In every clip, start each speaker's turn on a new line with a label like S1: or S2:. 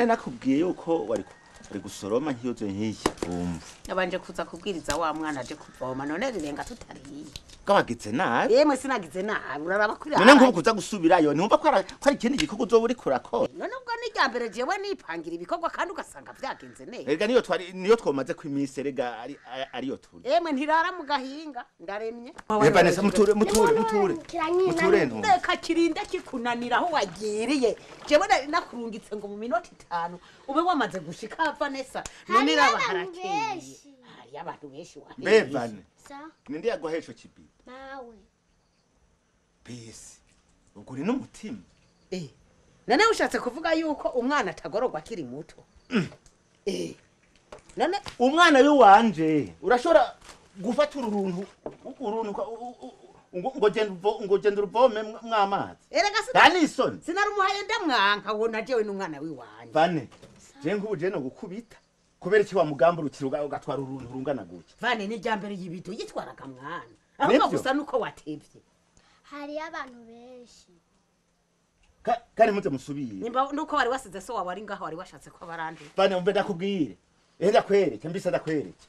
S1: Nakubwiye yuko wari gusoroma nkiyoze nkiyi umva
S2: nabanje kuza kubwiriza wa mwana aje kuvoma none rirenga tutariye
S1: kabagize nabi
S2: yemwe sinagize nabi uraraba kuri
S1: none nkubu kuza gusubirayo ntumva ko ari ikindi gikorwa uzoba uriko urakora
S2: none ubwo ni rya mbere jewe nipangira ibikorwa kandi ugasanga vyagenze neza
S1: erega niyo twari niyo twomaze ko iminsi erega ariyo turi
S2: yemwe ntirara mu gahinga ndaremye
S1: Vanessa muture muture muture muture ntu
S2: reka kirinde kikunanira aho wagiriye jewe nakurungitse ngo mu minota 5 ube wamaze gushika Vanessa none raba harakeye hari abantu benshi wa
S1: Bevane ninde yaguhesho kibi
S3: nawe
S1: bisi ubwo uri n'umutima
S2: none ushatse kuvuga yuko umwana atagororwa akiri muto none
S1: umwana w'iwanje urashobora gufata uruntu uruntu ngo genda uruvome mw'amazi
S2: erega
S1: sinari
S2: sinarumuhaye ndamwanka wona jewe n'umwana w'iwanje
S1: Vane je nkubu je no gukubita kubera iki wa mugamba urukira ugatwara uruntu rungana gutya
S2: Vane ni rya mbere y'ibido yitwaraga mwana ahubwo gusa nuko watevye
S3: hari abantu benshi
S1: kandi muze musubire
S2: nimba nuko wari wasize so wawe ari ngaho wari washatse ko barandi
S1: Vane umbe ndakubwire ndakwereke mbisa ndakwereke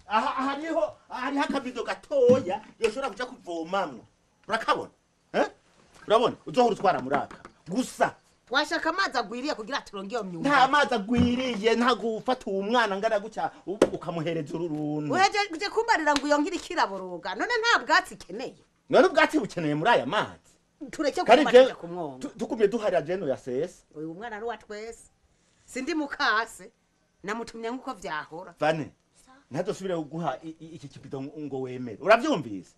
S1: aha hariho hariho akabido gatoya yoshobora kuja kuvomamwo urakabona urabona uzohora utwara muraka gusa
S2: washaka amazi agwiriye kugira turonge iyo myumba
S1: nta mazi agwiriye nta gufata uwo mwana ngana gutya ukamuhereza ururuntu
S2: uhejeje kumbarira ngo iyo nkiri kiraboroga none nta bwatsi ikeneye
S1: none ubwatsi bukeneye muri aya mazi
S2: tureke kumaja kumwonga
S1: tukumye duharira jeno ya sese
S2: uyu mwana ari wa twese sindi mukase namutumye nkuko vyahora
S1: Vane ntazosubira kuguha iki kibido ngo wemere uravyumvise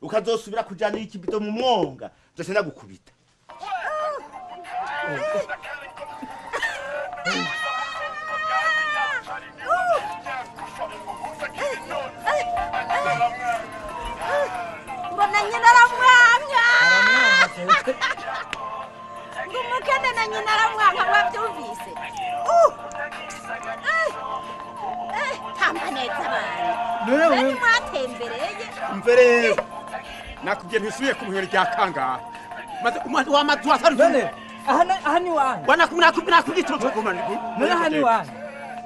S1: ukazosubira kujana iki kibido mu mwonga nzose ndagukubita
S4: Mbona nyina aramwamya ngo umukene na nyina aramwanka mwavyumvise tamba neza abantu none mwatembereye
S5: mvereye nakubwiye ntisubiye kumuhera rya kangahe maze wamaze wasaruye
S6: aha ni wanyu
S5: wana nakubwiye ikibazo
S6: none aha ni wanyu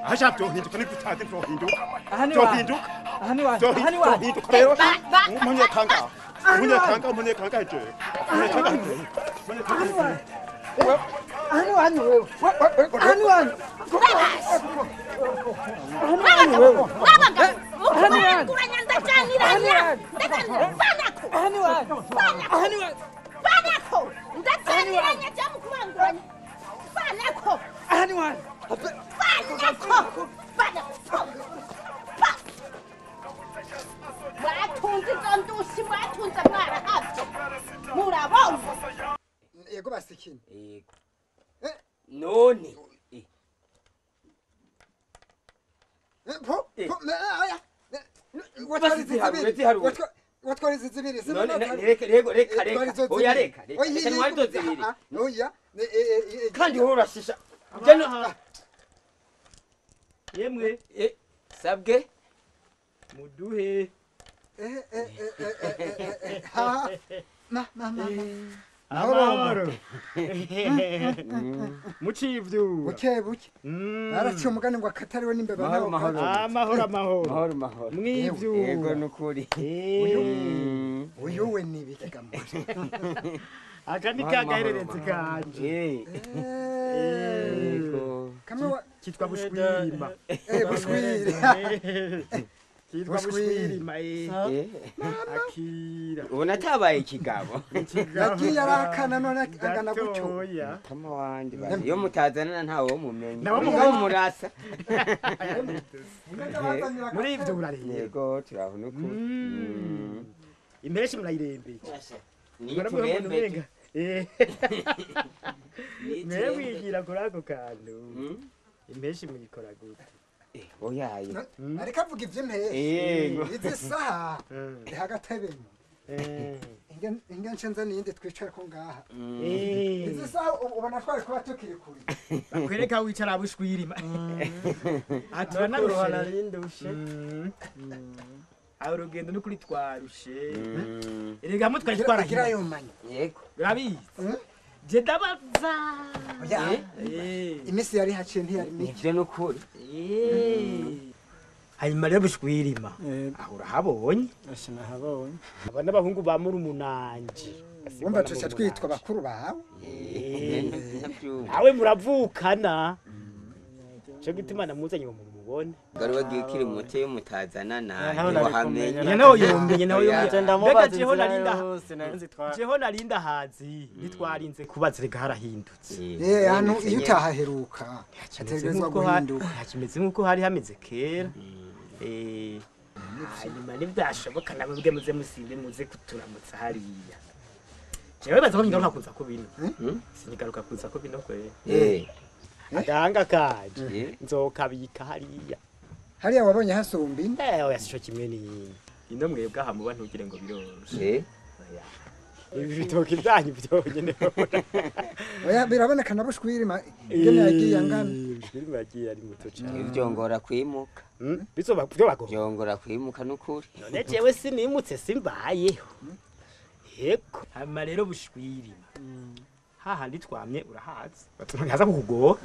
S5: aha byohinduka nibyo utazi byohinduka
S6: aha ni wanyu
S5: byohinduka
S6: aha ni wanyu aha ni wanyu
S5: byohinduka rero umunyekanga umunyekanga umunyekanga je umunyekanga
S6: aha ni wanyu wewe aha ni wanyu aha ni wanyu wewe aha ni wanyu aha ni wanyu aha ni wanyu
S4: Banako ndacaniranya jamu kubanguranya banako
S6: aha ni wanyu
S4: banako banako mwatunze izo ndushi mwatunze mwarahavyo murabona
S7: yego basikini
S8: yego none
S7: po oya watwara izi zibiri
S8: none reka reka reka reka oya reka reka ntwari izo zibiri
S7: oya
S8: kandi wowe urashisha
S6: yemwe
S8: sabwe
S6: muduhe
S7: ma ma ma
S6: amahoro mucivyura
S7: buke buke naraciye umugani ngo akatariwe n'imbeba nawe
S6: amahoro amahoro
S8: amahoro amahoro
S6: mwivyura
S8: yego nukuri
S7: uyu we ni ibiki gamuje
S6: aka ni kagahereretse kanje
S8: yego
S7: kamwe
S6: kitwa bushwirima
S7: bushwiri
S6: kitwa bushwirima akira
S8: ubona atabaye ikigabo
S7: yagiye arakana none angana gutyo
S8: kama wanje iyo mutazanana ntawe wo mumenye
S6: nawe
S8: murasa
S6: muri ivyo urareba
S8: yego turaho nukuri
S6: impeshi murayirembeje
S8: ni turembeje
S9: Mwe wigira kuri ako kantu. Impeshi muyikora gute?
S8: Oyaye.
S7: Ariko avuga ivy'impeshi.
S8: Yego.
S7: Izi saha ihagatebe. Inge nshenze niyindi twicara ko ngaha. Izi saha ubona twari kuba tukiri kure.
S9: Bakwereka wicara bushwirima. Atura narindushe. Aho rugendo n'ukuri twarushe. Erega mwe twari twarahiye.
S8: Yego.
S9: Urabizi. Je ndabaza.
S7: Oya. Imisi yari haciye ntiyari mike.
S8: Nivyo n'ukuri.
S9: Hanyuma rero bushwirima. Aho urahabonye?
S10: Sinahabonye.
S9: Aba n'abahungu ba murumunanje.
S7: Wumva tuca twitwa bakuru bawe.
S9: Awe muravukana. Cyo gituma namuzanye ngo mumubone.
S8: Gari wagiye ukiri muto yo mutazana nawe wahamenye.
S9: Nawe yombenye nawe yombenye.
S10: Ndamubaza
S9: Mbega jeho
S10: inzira
S9: narinda
S10: yose nari twa.
S9: Jeho narinda hazi nitwarinze kubaza rega harahindutse.
S7: Hano iyo utahaheruka hategerezwa guhinduka.
S9: Hakimeze nkuko hari hameze kera. Hanyuma nibyashoboka nababwe muze musimbe muze kuturamutsa hariya. Jewe baza ko nyigaruka kuza ko bino. Sinyigaruka kuza ko bino kwe. Agahanga kanje nzokabika hariya.
S7: Hariya wabonye hasumba ino?
S9: Oya sico kimwe n'ino. Ino mwebwe aha muba ntugire ngo biroroshe. Ibi bitoki byanyu byonyene.
S7: Oya biraboneka na bushwirima ingene yagiye angana.
S9: Bushwirima yagiye ari muto cyane.
S8: Ivyongora kwimuka.
S9: Bizoba byo
S8: Byongora kwimuka n'ukuri.
S9: None jewe sinimutse simbayeho. Yego. Hama rero bushwirima. Hahandi twamye urahazi. Ntaza kukugora.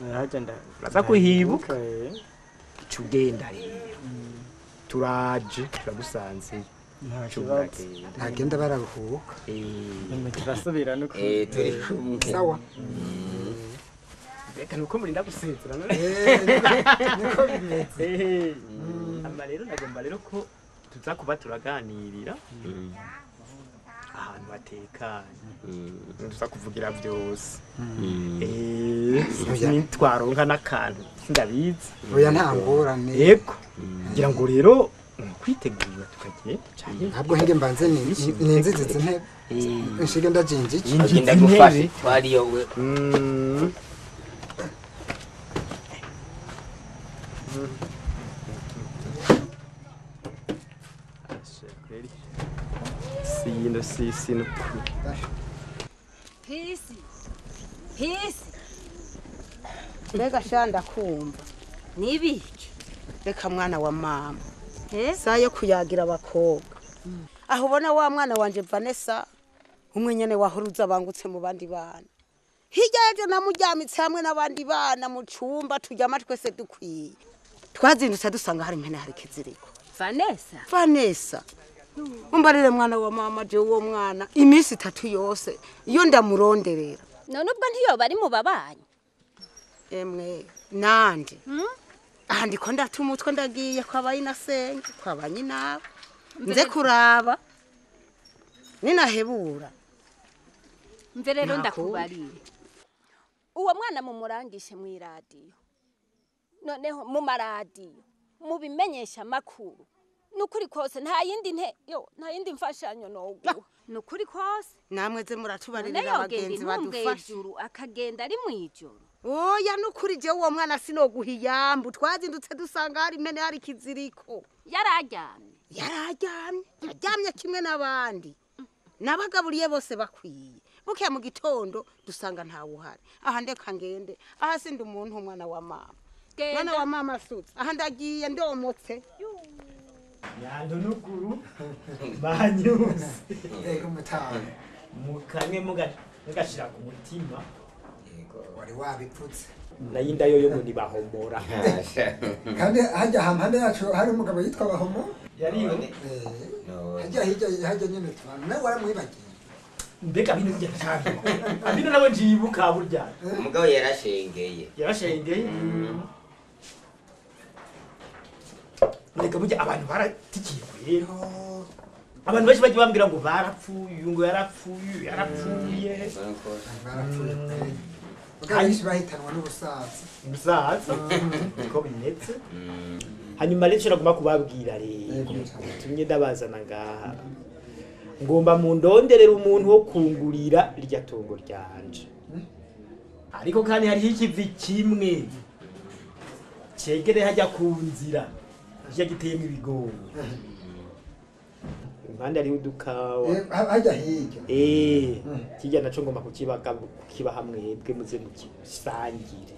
S9: Uraza kuhibuka. Cugenda rero. Turaje turagusanze.
S7: Ntagenda bararuhuka.
S10: Turasubira n'ukuri.
S8: Turi kumwe.
S7: Sawa.
S9: Reka nuko murinda gusezera none.
S7: Niko bimeze.
S9: Ama rero nagomba rero ko tuza kuba turaganirira. Ahantu hatekanye. Tuza kuvugira byose. Nitwaronka n'akantu sindabizi.
S7: Oya nta ngorane.
S9: Yego. Ngira ngo rero kwitegura tukagenda cyane.
S7: Ntabwo hinge mbanze ninzize intebe. Nshige ndajinjiki.
S8: Ngenda gufasha twariyo we.
S9: Sino si sino.
S4: Pisi. Pisi.
S2: Mbega sha ndakumva.
S4: Nibiki?
S2: Reka mwana wa mama. Saa yo kuyagira abakobwa. Aho ubona wa mwana wanje Vanessa umwe nyene wahuruza bangutse mu bandi bana. Hirya yaje namuryamitse hamwe n'abandi bana mu cumba turyama twese dukwiye. Twazindutse dusanga hari impene hari kiziriko.
S4: Vanessa.
S2: Vanessa. Umbarire mwana wa mama je uwo mwana iminsi itatu yose iyo ndamuronderera.
S4: None ubwo ntiyoba ari mu babanyi.
S2: Emwe nande. Aha ndiko ndatumutwe ndagiye kwa bayinasenge kwa banyinabo. Nze kuraba. Ninahebura.
S4: Mve rero ndakubarire. Uwo mwana mumurangishe mu iradiyo. Noneho mu maradiyo mubimenyesha makuru. Nukuri kose nta yindi nte yo nta yindi mfashanyo noguha. Nukuri kose
S2: namwe ze muratubarira abagenzi badufasha.
S4: Akagenda ari mwijoro.
S2: Oya nukuri je uwo mwana sinoguha iyambu twazindutse dusanga hari impene hari kiziriko.
S4: Yararyamye.
S2: Yararyamye. Yaryamye kimwe n'abandi. Nabagaburiye bose bakwiye. Buke mu gitondo dusanga nta wuhari. Aha ndeka ngende. Aha sindi umuntu umwana wa mama. Mwana wa mama asutse. Aha ndagiye ndomotse.
S9: Yando nukuru banyuze.
S7: Yego mutanga.
S9: Mukamwe mugashira ku mutima.
S7: Yego wari wabipfutse.
S9: Nayinda yoyo ngo nibahomora.
S7: Kandi hajya hampande yacu hari umugabo yitwa Bahomo.
S9: Yariyo.
S7: Hajya hijya hajya nyene tubana. Nawe waramwibagiye.
S9: Mbega bino bijya cyane. Abino nawe njibuka burya.
S8: Umugabo yarashengeye.
S9: Yarashengeye. Reka burya abantu baratikiye rero. Abantu benshi bagiye bambwira ngo barapfuye, ngo yarapfuye, yarapfuye.
S7: Barapfuye. Benshi bahitanwa n'ubusaza.
S9: Ubusaza niko bimeze. Hanyuma rero nshobora kuguma kubabwira rero. Tumye ndabazana ngaha. Ngomba mundonderera umuntu wo kungurira irya tongo ryanje. Ariko kandi hariho ikivi kimwe cegere hajya ku nzira kijya giteyemo ibigori. Impande hariho udukawa.
S7: Hajya hirya.
S9: Kijya naco ngomba kukibaha mwebwe muze mugisangire.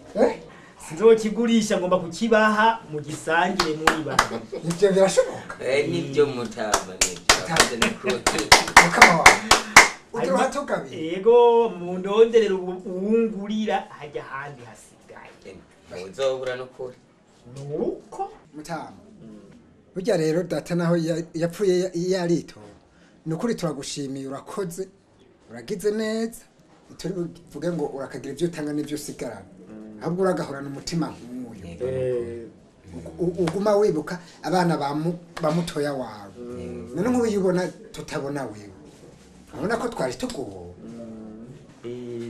S9: Sinzokigurisha ngomba kukibaha mugisangire muri bane.
S7: Ivyo birashoboka?
S8: Nivyo mutama nivyo.
S7: Mukama wawe. Uduha tugabiye.
S9: Ego mundonderera uwungurira hajya ahandi hasigaye.
S8: Muzobura nukuri.
S9: Nuko
S7: mutama. Burya rero data naho yapfuye yarito. Nukuri turagushimiye urakoze. Uragize neza. Turi buvuge ngo urakagira ivyo utanga n'ivyo usigarana. Ahubwo uragahorana umutima nk'uyu. Uguma wibuka abana ba mutoya wawe. None nk'uyu ubona tutabona wewe. Urabona ko twari tugowe.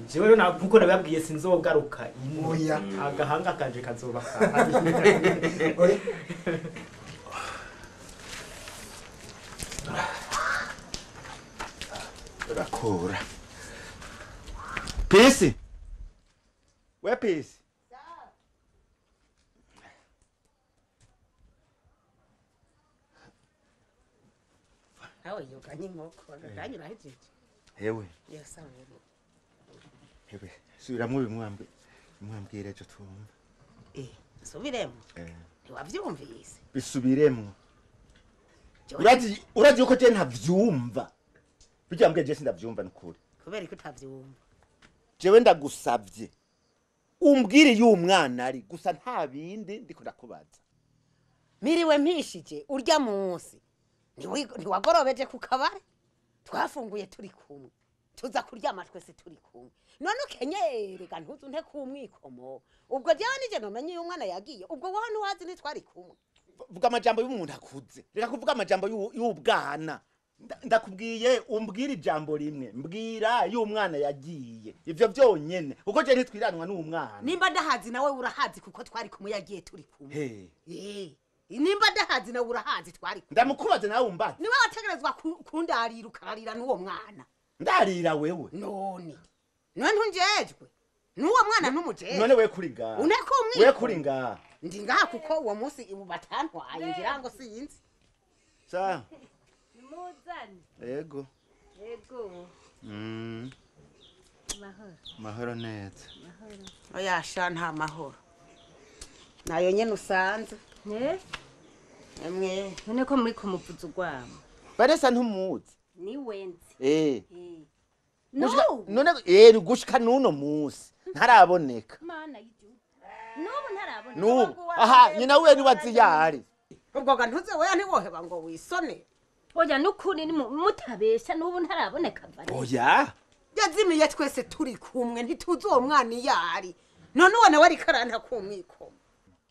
S9: Jewe rero nkuko nababwiye sinzogaruka ino. Agahanga kanje kazoba kahari.
S1: Urakora. Pisi. We Pisi.
S2: Aho yoganye inkoko agakanya urahejeje.
S1: Hewe.
S2: Yasabure.
S1: Hewe, subiramwo bimwambwe. Mwambwire ejo twumva.
S2: Subiremo. Ntiwavyumvise.
S1: Bisubiremo. Urazi uko je ntavyumva. Bijya mbwe je sindavyumva nukuri.
S2: Kubera ko utavyumva.
S1: Jewe ndagusavye. Umbwire iyo umwana ari gusa nta bindi ndiko ndakubaza.
S2: Miriwe mpishije urya munsi. Ntiwagorobeje ku kabare. Twafunguye turi kumwe. Tuza kuryama twese turi kumwe. None ukenyerega ntuzu nte kumwikomo. Ubwo jewe nije nomenye iyo umwana yagiye. Ubwo wowe ntiwazi ntitwari kumwe.
S1: Vuga amajambo y'umuntu akuze. Reka kuvuga amajambo y'ubwana. Ndakubwiye umbwira ijambo rimwe. Mbwira iyo umwana yagiye. Ivyo byonyene. Kuko je ntitwiranwa n'umwana.
S2: Nimba ndahazi nawe urahazi kuko twari kumwe yagiye turi kumwe. Nimba ndahazi nawe urahazi twari kumwe.
S1: Ndamukubaza nawe umbaze.
S2: Niwe wategerezwa kundarira ukararira n'uwo mwana.
S1: Ndarira wewe.
S2: None. None ntunjejwe. N'uwo mwana ntumujejwe.
S1: None we kuri ngaha.
S2: Uneko umwe.
S1: We kuri ngaha.
S2: Ndi ngaha kuko uwo munsi ibu batantwaye ngira ngo sinzi.
S1: Sa.
S4: Nimuzane.
S1: Yego.
S4: Yego. Mahoro.
S1: Mahoro neza.
S4: Mahoro.
S2: Oya sha nta mahoro. Nayo nyene usanze. Emwe.
S4: None ko muri kumuvuza urwamo.
S1: Vanessa ntumuzi.
S4: Ni wenzi.
S1: No. None gushika nuno munsi ntaraboneka.
S4: Mana y'igihugu. Nubu ntaraboneka.
S1: Nubu. Aha nyina we niwazi yari.
S2: Ubwo ga ntuze weya ntiwoheba ngo wisone.
S4: Oya nukuri ni mutabesha nubu ntaraboneka Vanessa.
S1: Oya.
S2: Yazimiye twese turi kumwe ntituzi uwo mwana yari. None uwo nawe ariko aranta kumwikoma.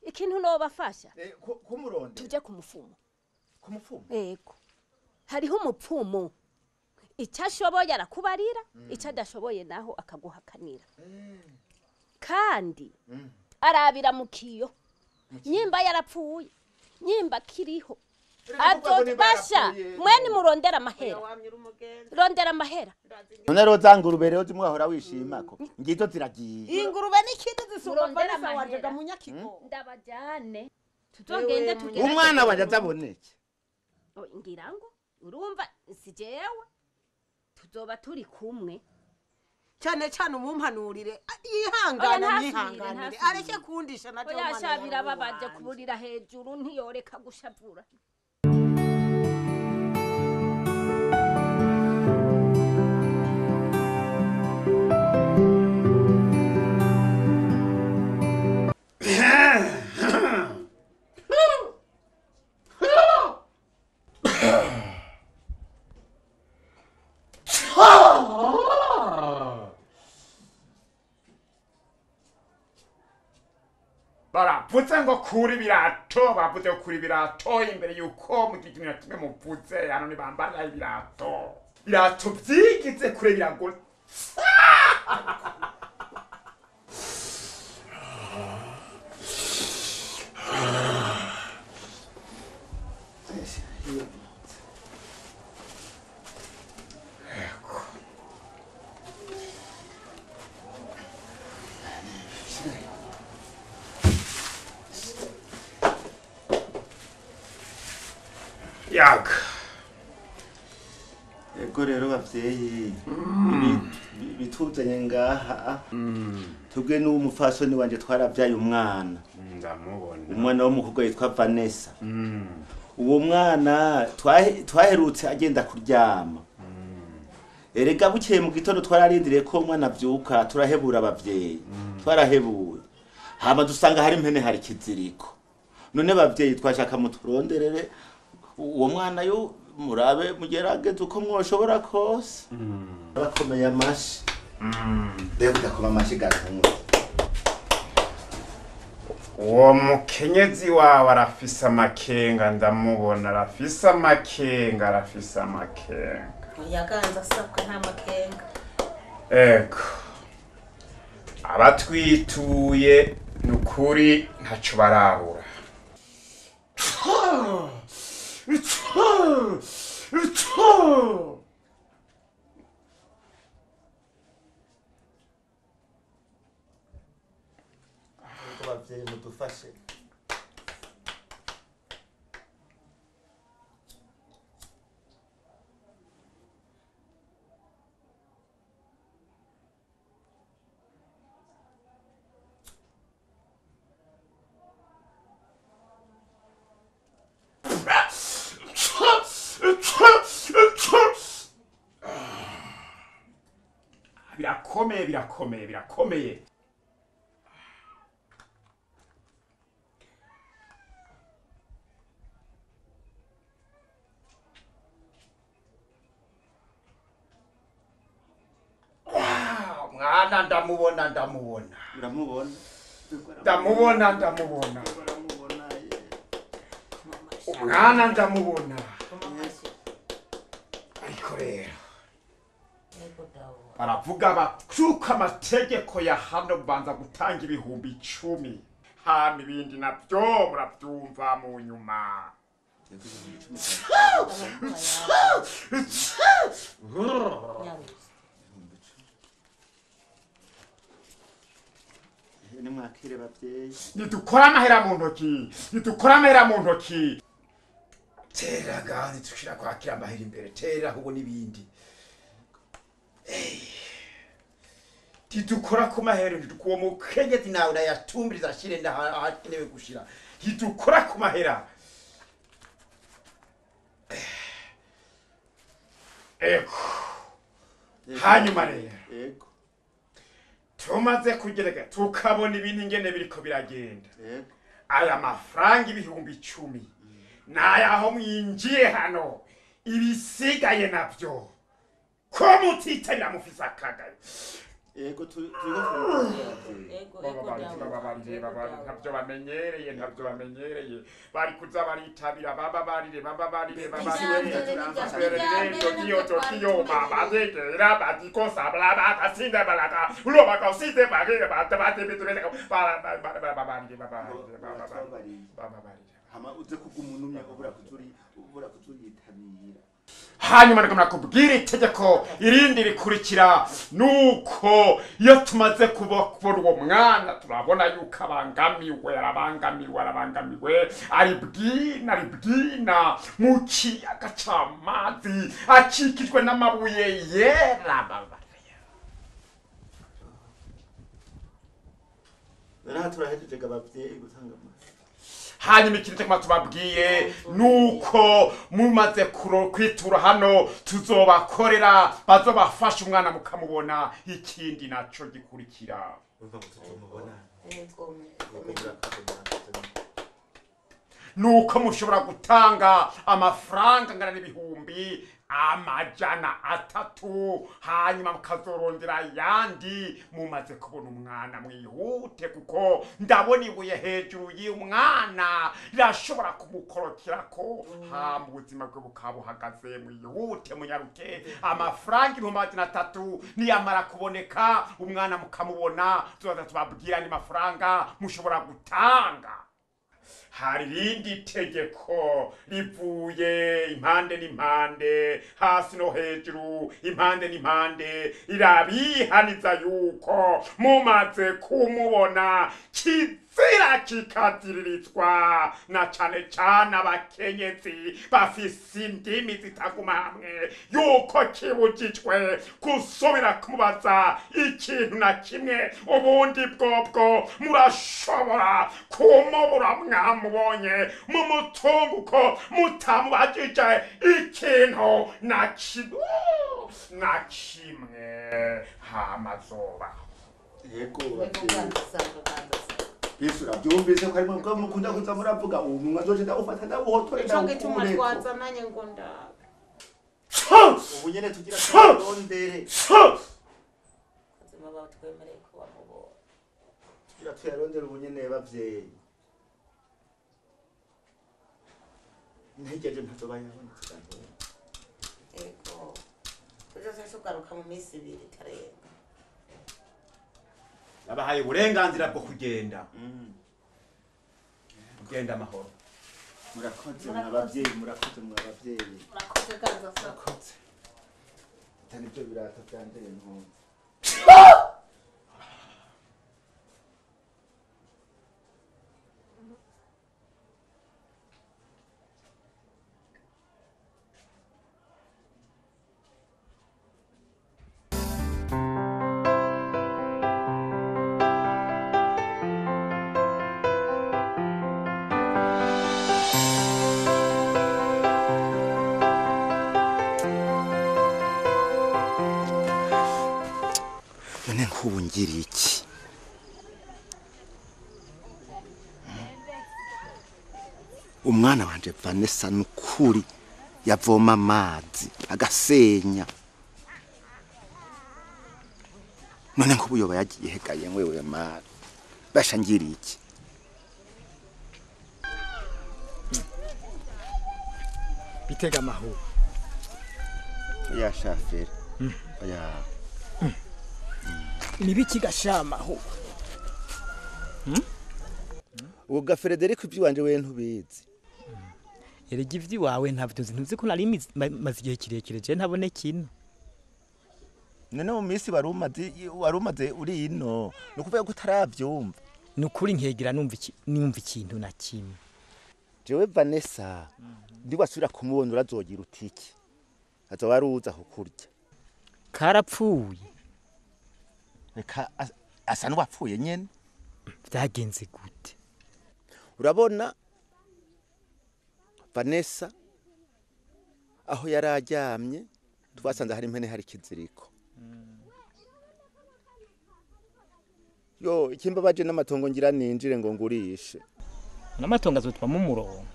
S4: Ikintu nobafasha.
S1: Kumuronde.
S4: Tuje kumufumo.
S1: Kumufumo?
S4: Yego. Hariho umupfumo. Icyo ashoboye arakubarira, icyo adashoboye naho akaguhakanira. Kandi arabira mu kiyo. Nyimba yarapfuye, nyimba kiriho. Azobasha mwene murondera amahera. Rondera amahera.
S1: None rero zangurube rero zimwahora wishimako. Ngito ziragiye.
S2: Ingurube n'ikindi zisumba Vanessa wanje ga munyakigo.
S4: Ndabajane. Tuzogende tugere.
S1: Umwana wanje azaboneke.
S4: Ngira ngo urumva si jewe. Tuzoba turi kumwe.
S2: Cyane cyane umumpanurire yihangana yihanganire areke kundisha na
S4: Oya shabira babaje kuburira hejuru ntiyoreka gushavura.
S5: Baravuze ngo kuri birato, bavuze kuri birato imbere yuko mu gikinira kimwe muvuze hano nibambara ibirato. Birato vyigize kure birago. Yaga.
S1: Ego rero bavyeyi bituzanye ngaha tubwe n'umufasoni wanje twaravyaye umwana.
S5: Ndamubona.
S1: Umwana w'umukobwa yitwa Vanessa. Uwo mwana twaherutse agenda kuryama. Erega bukeye mu gitondo twararindiriye ko umwana avyuka turahebura abavyeyi. Twarahebuye. Hama dusanga hari impene hari kiziriko. None bavyeyi twashaka muturonderere uwo mwana yo murabe mugerageze uko mwoshobora kose. Bakomeye amashi. Rero udakoma amashi gatumwe.
S5: Uwo mukenyezi wawe arafise amakenga ndamubona arafise amakenga arafise amakenga.
S6: Yaganza asabwa nta makenga.
S5: Ego. Abatwituye nukuri ntaco barabura.
S1: Bavyeyi mudufashe.
S5: Birakomeye birakomeye birakomeye. Mwana ndamubona ndamubona.
S1: Uramubona?
S5: Ndamubona ndamubona. Umwana ndamubona. Ariko rero baravuga bacuka amategeko ya hano banza gutanga 10,000 hama ibindi navyo muravyumva mu nyuma.
S1: Nimwakire bavyeyi.
S5: Nidukora amahera mu ntoki, nidukora amahera mu ntoki. Tera gani tushira kwakira amahera imbere, tera ahubwo n'ibindi. Tidukora ku mahera uwo mukenyezi nawe urayatumbiriza ashire ndahakenewe gushira. Tidukora ku mahera. Ego. Hanyuma rero.
S1: Ego.
S5: Tumaze kugereka tukabona ibintu ingene biriko biragenda. Aya mafaranga 10,000 nayaho mwinjiye hano ibisigaye navyo ko mutitabira mufise akagayo.
S1: Ego
S5: ntavyo bamenyereye ntavyo bamenyereye bari kuza baritabira baba barire baba barire baba
S1: hama uze kugumunumye ubura kuzuriyitabira.
S5: Hanyuma ndagomba kubwira itegeko irindi rikurikira nuko iyo tumaze kubona uwo mwana turabona yuko abangamiwe arabangamiwe arabangamiwe ari bwina ari bwina mu kiyaga c'amazi akikijwe n'amabuye yera.
S1: Turahejeje abavyeyi gutanga.
S5: Hanyuma ikintu cyo tubabwiye nuko mumaze kwitura hano tuzobakorera bazobafasha umwana mukamubona. Ikindi naco gikurikira nuko mushobora gutanga amafaranga angana n'300,000 hanyuma mukazorondera ayandi mumaze kubona umwana. Mwihute kuko ndabona ibuye hejuru y'umwana rirashobora kumukorokerako hama ubuzima bwe bukaba buhagaze. Mwihute munyaruke amafaranga 300,000 niyamara kuboneka umwana mukamubona tuzaza tubabwira andi mafaranga mushobora gutanga. Hari irindi tegeko rivuye impande n'impande hasi no hejuru impande n'impande rirabihaniza yuko mumaze kumubona kizira Kizira kikaziririzwa na cane cane abakenyezi bafise indimi zitaguma hamwe yuko kibujijwe gusubira kumubaza ikintu na kimwe. Ubundi bwobwo murashobora kumubura mwamubonye mu mutunguko mutamubajije ikintu na kimwe hamazoba.
S1: Yego Bisura byumvise ko harimo bwo mukunda kuza muravuga umunwa zoje ndawufata ndawuhotore
S2: Ico gituma twazananye ngo ndabe.
S1: Ubu nyene tugira turondere.
S2: Kazima batwemereye ko bamubona.
S1: Tugira tuyarondere ubu nyene bavyeyi. Ntegereje ntazoba yabonetse kandi.
S2: Ego. Tuzoza tugaruka mu minsi ibiri itarenga.
S5: Abahaye uburenganzira bwo kugenda. Kugenda amahoro.
S1: Murakoze mwabavyeyi, murakoze mwabavyeyi.
S2: Murakoze ganza.
S1: Murakoze. Tani byo birata byanje ntunze. None nkubu ngira iki? Umwana wanje Vanessa nukuri yavoma amazi agasenya. None nkubu yoba yagiye hegaye wewe mara. Basha ngira iki?
S9: Bitega amahu.
S1: Ya shaferi. Ya
S9: nibiki gashamaho.
S1: Uga Frederic ivy'iwanje we ntubizi.
S9: Erega ivy'iwawe ntavyo nzi, ntuzi ko nari maze igihe kirekire je ntabone kino.
S1: None mu minsi warumaze uri ino, nukuvuga ko utaravyumva.
S9: Nukuri nkegira numva ikintu na kimwe.
S1: Jewe Vanessa ndi wasubira kumubona urazogira utiki. Azoba aruza kukurya.
S9: Karapfuye.
S1: Reka asa n'uwapfuye nyene.
S9: Byagenze gute?
S1: Urabona Vanessa aho yararyamye twasanze hari impene hari kiziriko. Yo ikimba baje n'amatongo ngira ninjire ngo ngurishe.
S9: N'amatongo azotwamo umurongo.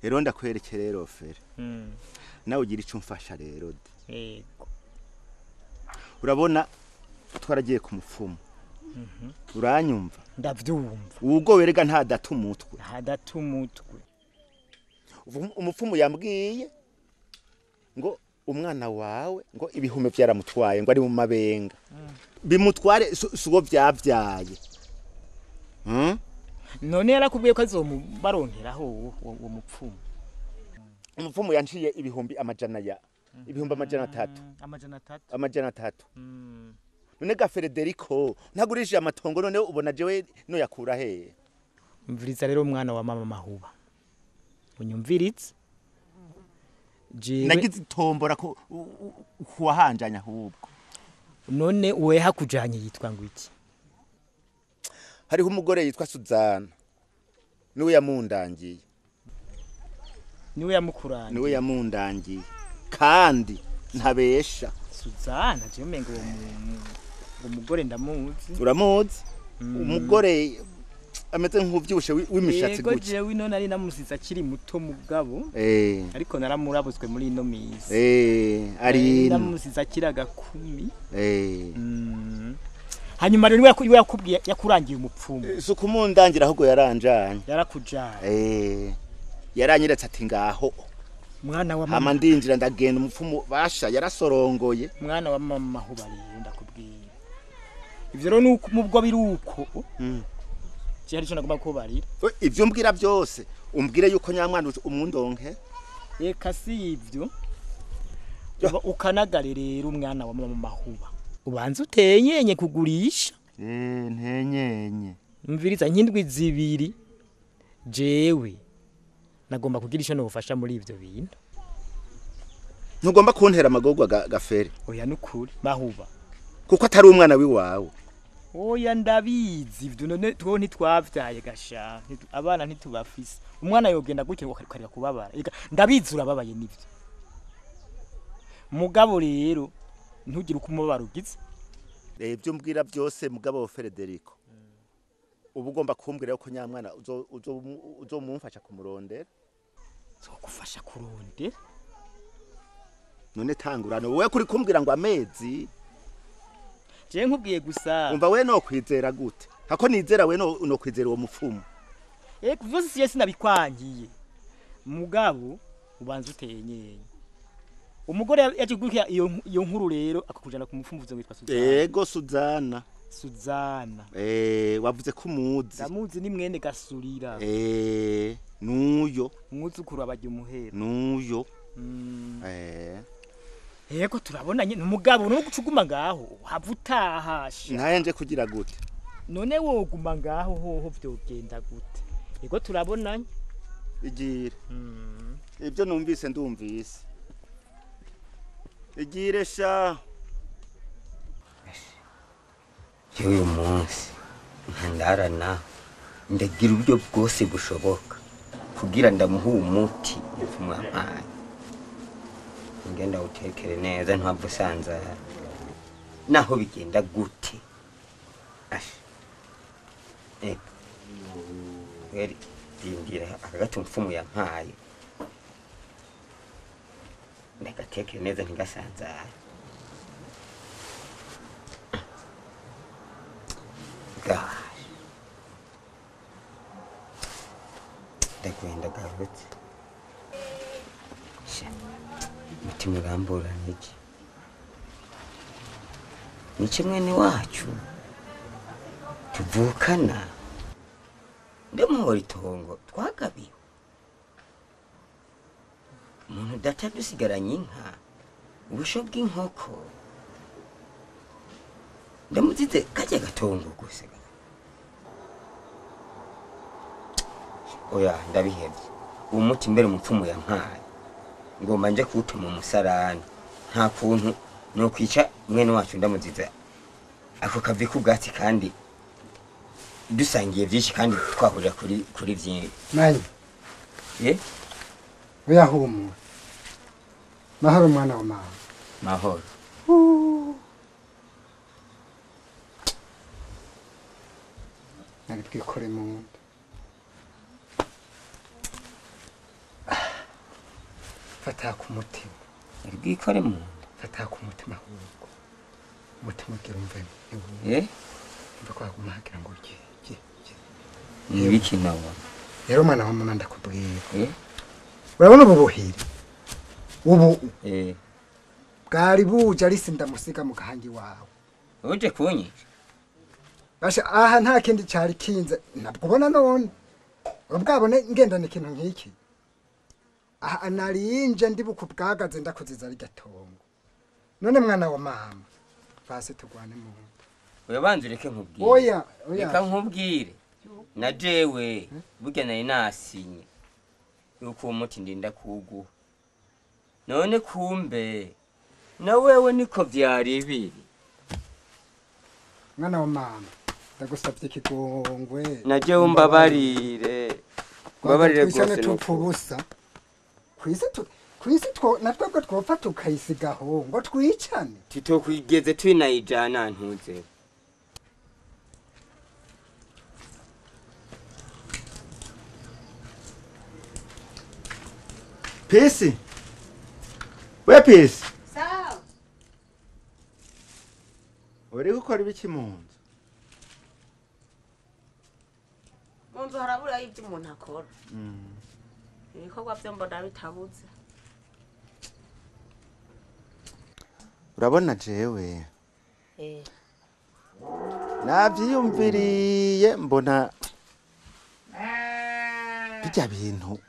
S1: Rero ndakwereke rero fere. Nawe ugira ico umfasha rero.
S9: Yego.
S1: Urabona twaragiye ku mupfumu. Uranyumva?
S9: Ndavyumva.
S1: Ubwo werega nta data umutwe.
S9: Nta data umutwe.
S1: Umupfumu yambwiye ngo umwana wawe ngo ibihume vyaramutwaye ngo ari mu mabenga. Bimutware suwo vyavyaye.
S9: None yarakubwiye ko azomubaronkeraho uwo mupfumu.
S1: Umupfumu yanciye ibihumbi amajana ya ibihumbi 300. 300. None ga Federico ntagurishije amatongo none ubona jewe no yakura he?
S9: Umviriza rero umwana wa mama Mahuba. Unyumviritse? Jewe
S1: nagize itombora ko kuwahanjanya ahubwo.
S9: None uwe hakujanye yitwa ngo iki?
S1: Hariho umugore yitwa Suzana. Niwe yamundangiye.
S9: Niwe yamukuranye.
S1: Niwe yamundangiye. Kandi ntabesha.
S9: Suzana je mengo umugore ndamuzi.
S1: Uramuzi? Umugore ameze nk'uvyibushe w'imishatsi
S9: gutya. Yego jewe ino nari namusize akiri muto mugabo. Ariko naramurabuzwe muri ino misi.
S1: Ari
S9: namusize akiri agakumi. Hanyuma rero niwe yakubwiye yakurangiye umupfumu.
S1: Si kumundangira ahubwo yaranjanye.
S9: Yarakujanye.
S1: Yaranyeretse ati ngaho.
S9: Mwana wa mama.
S1: Hama ndinjira ndagenda umupfumu basha yarasorongoye.
S9: Mwana wa mama Mahuba rero ndakubwiye. Ivyo rero nuko mubwo biruko. Je hari ico nagomba kubarira.
S1: Ivyo umbwira byose umbwire yuko nyamwana umundonke.
S9: Eka si ivyo. Ukanagare rero umwana wa mama Mahuba. Ubanza utenyenye kugurisha.
S1: Ntenyenye.
S9: Mviriza nk'indwi zibiri jewe nagomba kugira ico nofasha muri ivyo bintu.
S1: Ntugomba kuntera amagorwa gafere.
S9: Oya nukuri mahuba.
S1: Kuko atari umwana wiwawe.
S9: Oya ndabizi ivyo none two ntitwavyaye gasha abana ntitubafise. Umwana yogenda gutyo ngo akareka kubabara. Ndabizi urababaye nivyo. Mugabo rero ntugire uko umubabaro ugize.
S1: Ibyo mbwira byose mugabo Federico. Ubu ugomba kumbwira ko nyamwana uzomumfasha kumurondera.
S9: Zokufasha kurondera?
S1: None tangurano wewe kuri kumbwira ngo amezi.
S9: Je nkubwiye gusa.
S1: Umva we no kwizera gute? Hako nizera we no kwizera uwo mupfumu.
S9: Ego vyose siye sinabikwangiye. Mugabo ubanza utenyenye. Umugore yaje gukira iyo nkuru rero akakujana ku mupfumuzo witwa Suzana.
S1: Ego Suzana.
S9: Suzana.
S1: Wavuze ko umuzi.
S9: Ndamuzi ni mwene Gasurira.
S1: Nuyo.
S9: Umwuzukuru abajya umuhera.
S1: Nuyo.
S9: Yego turabonanye numugabo no gucuguma ngaho hava utahasha.
S1: Naye nje kugira gute?
S9: None woguma ngaho hoho vyogenda gute? Yego turabonanye.
S1: Igire. Ibyo numvise ndumvise. Igire sha.
S8: Uyu munsi ndarana ndagira uburyo bwose bushoboka kugira ndamuha umuti mwampaye. Ngenda utekere neza ntabwo sanzara. Naho bigenda gute? Asha. Weri dindira akagati mfumu yampaye. Ndagatekere neza ntigasanzara. Gosh. Ndagwenda garutse. Sha. Mutima urambura niki? Nice mwene wacu tuvukana ndamuhora itongo twagabiwe. Umuntu data dusigaranye inka ubusho bw'inkoko ndamuzize kajya gatongo gusa. Oya ndabihevye. Uwo muti mbere umupfumu yampaye ngomba nje kuwutuma umusarani. Nta kuntu no kwica mwene wacu ndamuziza ako kavi k'ubwatsi kandi dusangiye byinshi kandi twahurira kuri byinshi.
S7: Manyi. Oya humura. Mahoro mwana wa mama.
S8: Mahoro.
S7: Nari bwikore mu nda. Fata ku mutima.
S8: Nari bwikore mu nda.
S7: Fata ku mutima ahubwo. Umutima ugira umvemo. Umva ko haguma hagira ngo ugiye.
S8: Ni ibiki nawe?
S7: Rero mwana wa mama ndakubwira. Urabona ubu buhiri? Ubu bwari buje ari sindamusiga mu gahangi wawe.
S8: Uje kunyica?
S7: Basha aha nta kindi cari kinze nabwo ubona none. Ubwabone ngendana ikintu nk'iki. Aha narinje ndibuka ubwagaze ndakuziza ari gatongo. None mwana wa mama vase tugwane mu nda.
S8: Oya banze ureke nkubwire.
S7: Oya oya.
S8: Reka nkubwire. Na jewe burya nari nasinye yuko uwo muti ndinda kuwuguha. None kumbe na wewe niko vyari biri.
S7: Mwana wa mama ndagusavye ikigongwe.
S8: Na jewe umbabarire. Mbabarire
S7: gose tupfa Kwisi kwisi two natwebwe twopfa tukayisigaho ngo twicane.
S8: Titokwigeze twinayijana ntuze.
S1: Pesi. We Pesi.
S2: Sawa.
S1: Uri gukora ibiki mu nzu?
S2: Mu nzu harabura ibyo umuntu akora. Ibikorwa byo mbona bitabuze.
S1: Urabona jewe. Navyiyumviriye mbona bijya bintu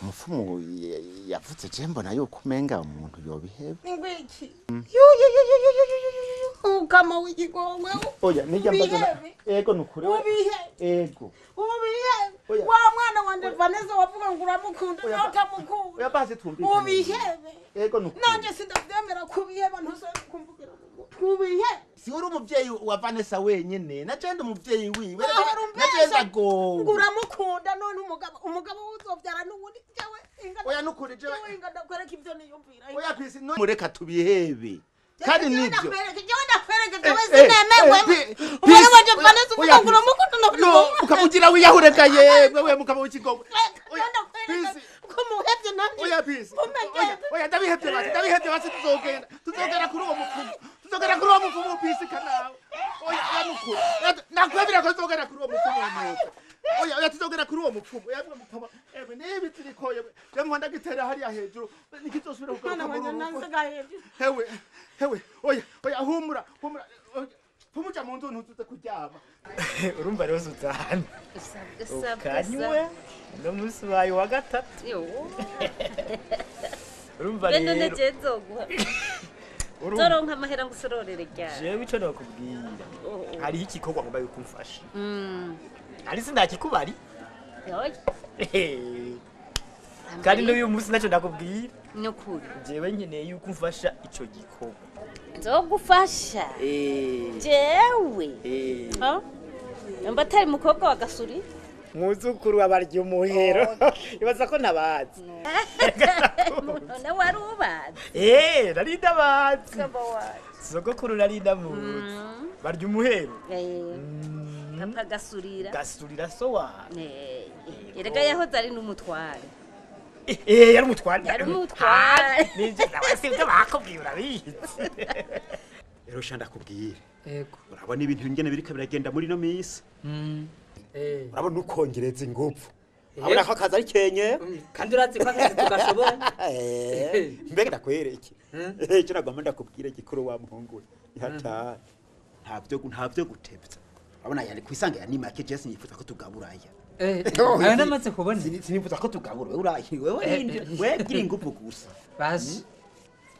S1: umupfumu yavuze je mbona yuko umenga umuntu yobiheba.
S2: Ngwiki. Yo yo yo yo yo yo. Mukama w'ikigongwe.
S1: Oya nijya mbaza. Ego nukuri. Ego.
S2: Ubihebe. Wa mwana wanje Vanessa wavuga ngo uramukunda nawe utamukunda.
S1: Oya basi twumvikane.
S2: Ubihebe.
S1: Ego nukuri.
S2: Nanje sindavyemera kubiheba ntuzongera kumvugira. Kubihebe.
S1: Si uri umuvyeyi wa Vanessa wenyene, naje ndi umuvyeyi wiwe. Naje ndago.
S2: Uramukunda none umugabo uzovyara n'ubundi jewe inga.
S1: Oya nukuri jewe
S2: inga ndakwereka ivyo niyumvira.
S1: Oya kwisi no mureka tubihebe. Kandi nivyo.
S2: Jewe ndakwereka jewe sinemewe. Umwana wanje Vanessa uvuga ngo uramukunda
S1: no ukamugira wiyahureka yebwe we mukaba w'ikigogo.
S2: Oya ndakwereka ko muhevye nanje.
S1: Oya pisi. Oya ndabihevye basi tuzogenda kuri uwo mupfumu. Tuzogera kuri uwo mupfumu pisi kanawe. Oya oya nukuri. Nakwemera ko tuzogera kuri uwo mupfumu nuko. Oya oya tuzogera kuri uwo mupfumu. Oya mukaba ewe nibi turiko yewe. Je mwanda gitera hariya hejuru nikizosubira kugaruka muri rugo. Hewe hewe oya oya humura humura. Pumuja mu nzu ntuzuze kuryama.
S9: Urumva rero Suzanne. Ukanywe no musi wawe wa gatatu. Urumva rero.
S4: None je nzoguha. Zoronka amahera ngusororere ryari.
S9: Jewe ico nokubwira. Hariho igikorwa ngomba yukumfasha. Ari sindakikubari.
S4: Yoy.
S9: Kandi n'uyu munsi naco ndakubwira.
S4: Nukuri.
S9: Jewe nkeneye yuko umfasha ico gikorwa.
S4: Nzogufasha. Jewe. Mba atari mukobwa wa Gasuri.
S9: Muzukuru abarya umuhero. Ibaza ko ntabazi.
S4: None wari ubazi.
S9: Nari ndabazi. Sogokuru nari ndamuzi. Barya umuhero.
S4: Papa Gasurira.
S9: Gasurira so wa.
S4: Erega yahoze ari n'umutware.
S9: Yari umutware.
S4: Yari umutware.
S9: Nije nawe sivyo bakubwiye urabizi.
S5: Rero sha ndakubwira.
S6: Yego.
S5: Urabona ibintu ingene biriko biragenda muri no misi. Urabona ukongereza ingufu. Abona ko akazi ari kenye.
S6: Kandi urazi ko akazi tugashobora.
S5: Mbega ndakwereke. Icyo nagomba ndakubwira gikuru wa muhungu. Ihata. Ntavyo gutevya. Urabona yari kwisanga ya nimake Jesse yifuza ko tugaburaya.
S6: Ayo namaze kubona.
S1: Sinifuza ko tugabura urahi wewe we gira ingufu gusa.
S6: Basi.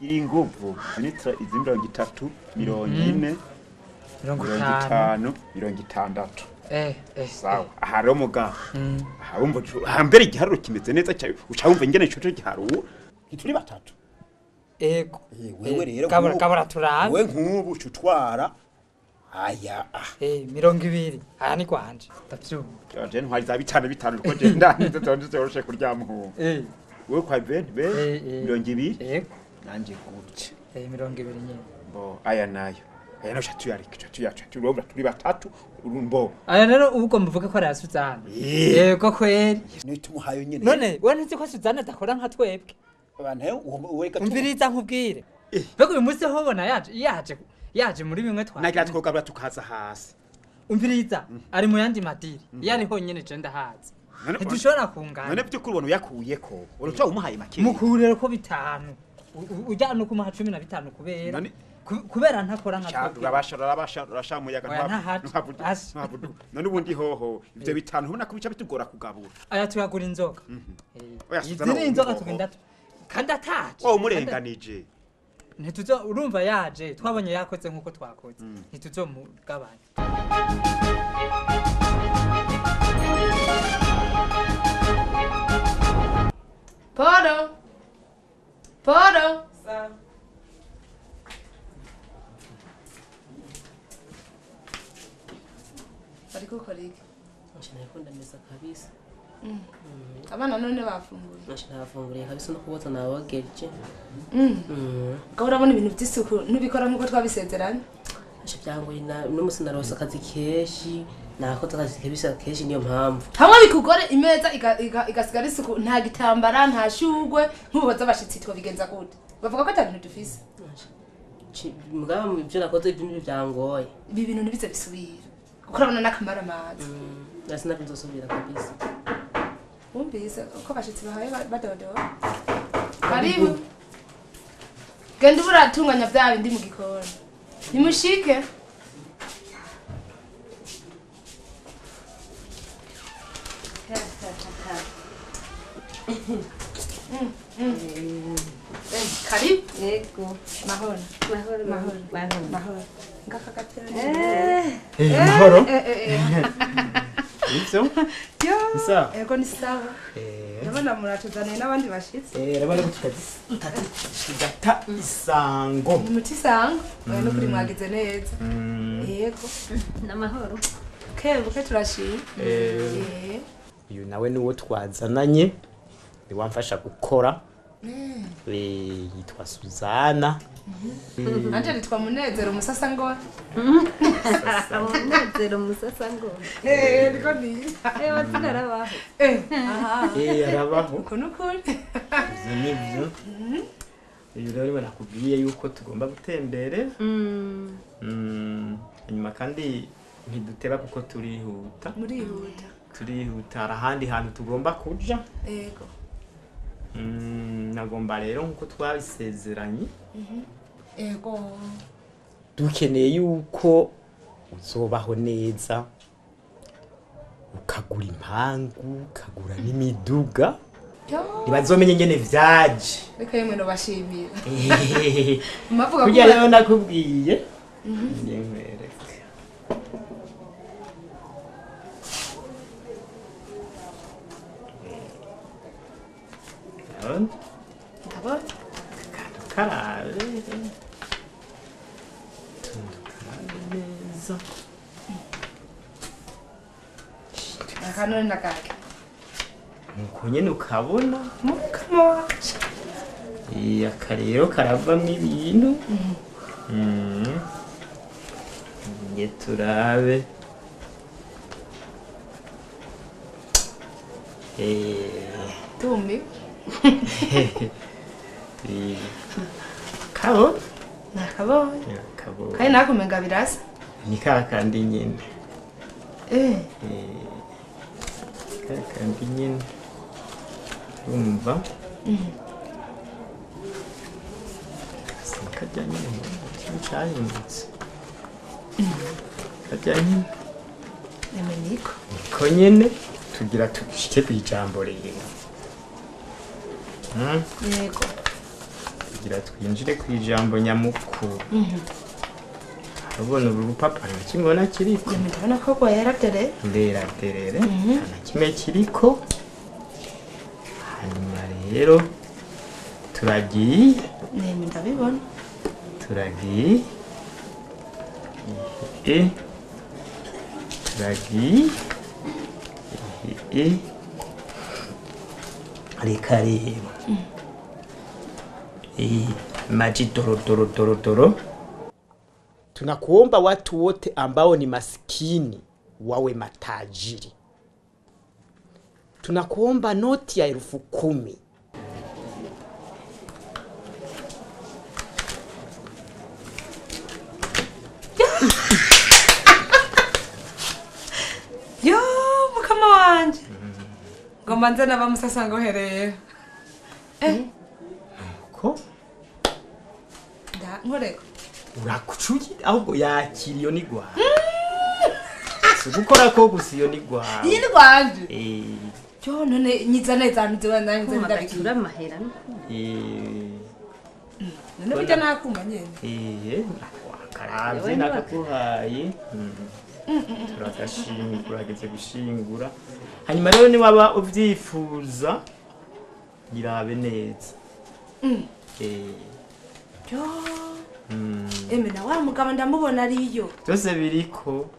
S5: Gira ingufu. Zinitra izi 30, 40, 50, 60. Sawa. Aha rero muga. Aha wumva hambere igiharuro kimeze neza cyawe uca wumva ingene ico giharuro.
S1: Ntituri batatu.
S6: Ego.
S1: Wewe rero
S6: kabura turabe.
S1: Wewe nkubu ucutwara. Aya
S6: 20 aya ni kwanje ndavyumva.
S5: Je ntwari za 5 uko je ndanize tonze kuryama ubu. Wewe kwa 20 20
S6: Yego.
S1: Nanje gutya.
S6: 20 nyene.
S5: Bo aya nayo. Aya nayo tuyarika tuyaca turobra turi batatu urumbo.
S6: Aya rero ubwo mvuga ko ari Suzanne. Yego kweri.
S1: Nitumuhayo nyene.
S6: None we ntuzi ko Suzanne adakora nka twebwe.
S1: Abantu ureka
S6: umviriza nkubwire. Mbega uyu munsi hobona yaje muri bimwe twa.
S5: Nagira twogabura tukaza hasi.
S6: Umviriza ari mu yandi madiri. Yari honyene je ndahazi. Ntidushobora kungana.
S5: None by'ukuri ubona uyakuyeko. Uruca umuhaye make.
S6: Mukurere ko 5. Ujya no kumuha 15 kubera. Kubera ntakora nka twebwe.
S5: Urabasha umuyaga ntabwo. None ubundi hoho ivyo 5 ubona ko bica bitugora kugabura.
S6: Aya tuyagura inzoga. Izindi inzoga tugenda kandi ataje.
S5: Wowe umurenganije.
S6: Ntituzo urumva yaje twabonye yakoze nkuko twakoze. Ntituzomugabanya.
S11: Poro. Poro.
S12: Sa.
S11: Ariko ukora iki?
S12: Nshaka ndameza kabisa.
S11: Abana none bafunguye.
S12: Nshaka kabisa no kuboza nabogeje.
S11: Ko urabona ibintu by'isuku nubikora nkuko twabisezeranye?
S12: Byangoye n'umunsi narose akazi kenshi nakoze akazi kabisa kenshi niyo mpamvu.
S11: Hamwe bikugore imeza igasigara isuku nta gitambara nta shugwe nkuboza abashitsi twabigenza gute? Bavuga ko ata bintu dufise.
S12: Mugabo ibyo nakoze ibyo byangoye.
S11: Ibi bintu ntibize bisubira. Kuko urabona n'akamara amazi.
S12: Nasi nabizosubira kabisa.
S11: Wumvise uko abashitsi bahaye badodoba. Karibu. Genda uburatunganya bya bindi mu gikoni. Nimushike. Karibu.
S4: Yego.
S11: Mahoro.
S4: Mahoro.
S11: Mahoro.
S4: Mahoro.
S11: Ngaka gatebe.
S5: Mahoro. Nivyo?
S11: Yo.
S5: Sawa.
S11: Ego ni sawa. Ndabona muratuzaniye n'abandi bashitsi.
S5: Urabona ko tugata isango.
S11: Ni muti isango. Oya no kuri mwagize neza. Yego.
S4: Namahoro.
S11: Kebuke turashimye.
S9: Uyu nawe niwo twazananye. Ni wamfasha gukora. Yitwa Suzana.
S11: Anje nitwa Munezero Musasa ngora.
S4: Munezero Musasa ngora.
S11: Niko ni.
S4: Watsinda arabaho.
S11: Aha.
S5: Arabaho.
S11: Uko nukuri.
S5: Ivyo nivyo. Uyu rero nakubwiye yuko tugomba gutembere. Hanyuma kandi ntiduteba kuko turihuta.
S11: Murihuta.
S5: Turihuta ahandi hantu tugomba kuja.
S11: Yego.
S5: Nagomba rero nkuko twabisezeranye.
S11: Ego.
S9: Dukeneye yuko uzobaho neza ukagura impangu, ukagura n'imiduga. Ntibazomenye ngene vyaje.
S11: Reka yemwe no bashimira. Mavuga
S5: ko rero nakubwiye. Nkwereke.
S11: Ndabona.
S5: Karabe. Tundukarabe neza.
S11: Akanone nakake.
S5: Nuko nyene ukabona.
S11: Mukama wacu.
S5: Aka rero karavamwo ibintu. Nge turabe.
S11: Tumi.
S5: Kabo?
S11: Nakabonye.
S5: Kabo.
S11: Kandi nakumenga birasa.
S5: Ni kakandi nyene. Kakandi nyene. Urumva? Kajya nyene cyahindutse. Kajya nyene.
S11: Eme niko.
S5: Niko nyene tugira tushike kwijambo rero.
S11: Yego.
S5: Kugira twinjire kwijambo nyamukuru. Urabona uru rupapuro kimwe kiriko.
S11: Ndabona ko rwera dere.
S5: Ndera derere. Nta kimwe kiriko. Hanyuma rero turagiye.
S11: Nemi ndabibona.
S5: Turagiye. Turagiye. Reka rero. Maji doro doro doro doro. Tunakuomba watu wote ambao ni maskini wawe matajiri. Tunakuomba noti ya 10,000.
S11: Yo, mukama wanje. Ngomba nze naba Musasa ngohereye.
S5: Ko?
S11: Da, nkoreko.
S5: Urakucuye ahubwo yakira iyo nigwa. Sugukora ko gusa iyo nigwa.
S11: Iyi nigwanje. Yo none nyiza neza nziba nanze
S4: ndabikira amahera.
S11: None bijya nakuma nyene.
S5: Wakaravye nakakuhaye. Turagashingura ageze gushingura. Hanyuma rero ni waba uvyifuza irabe neza.
S11: Yo. Eme na wa mugabo ndamubona ariyo.
S5: Byose biriko.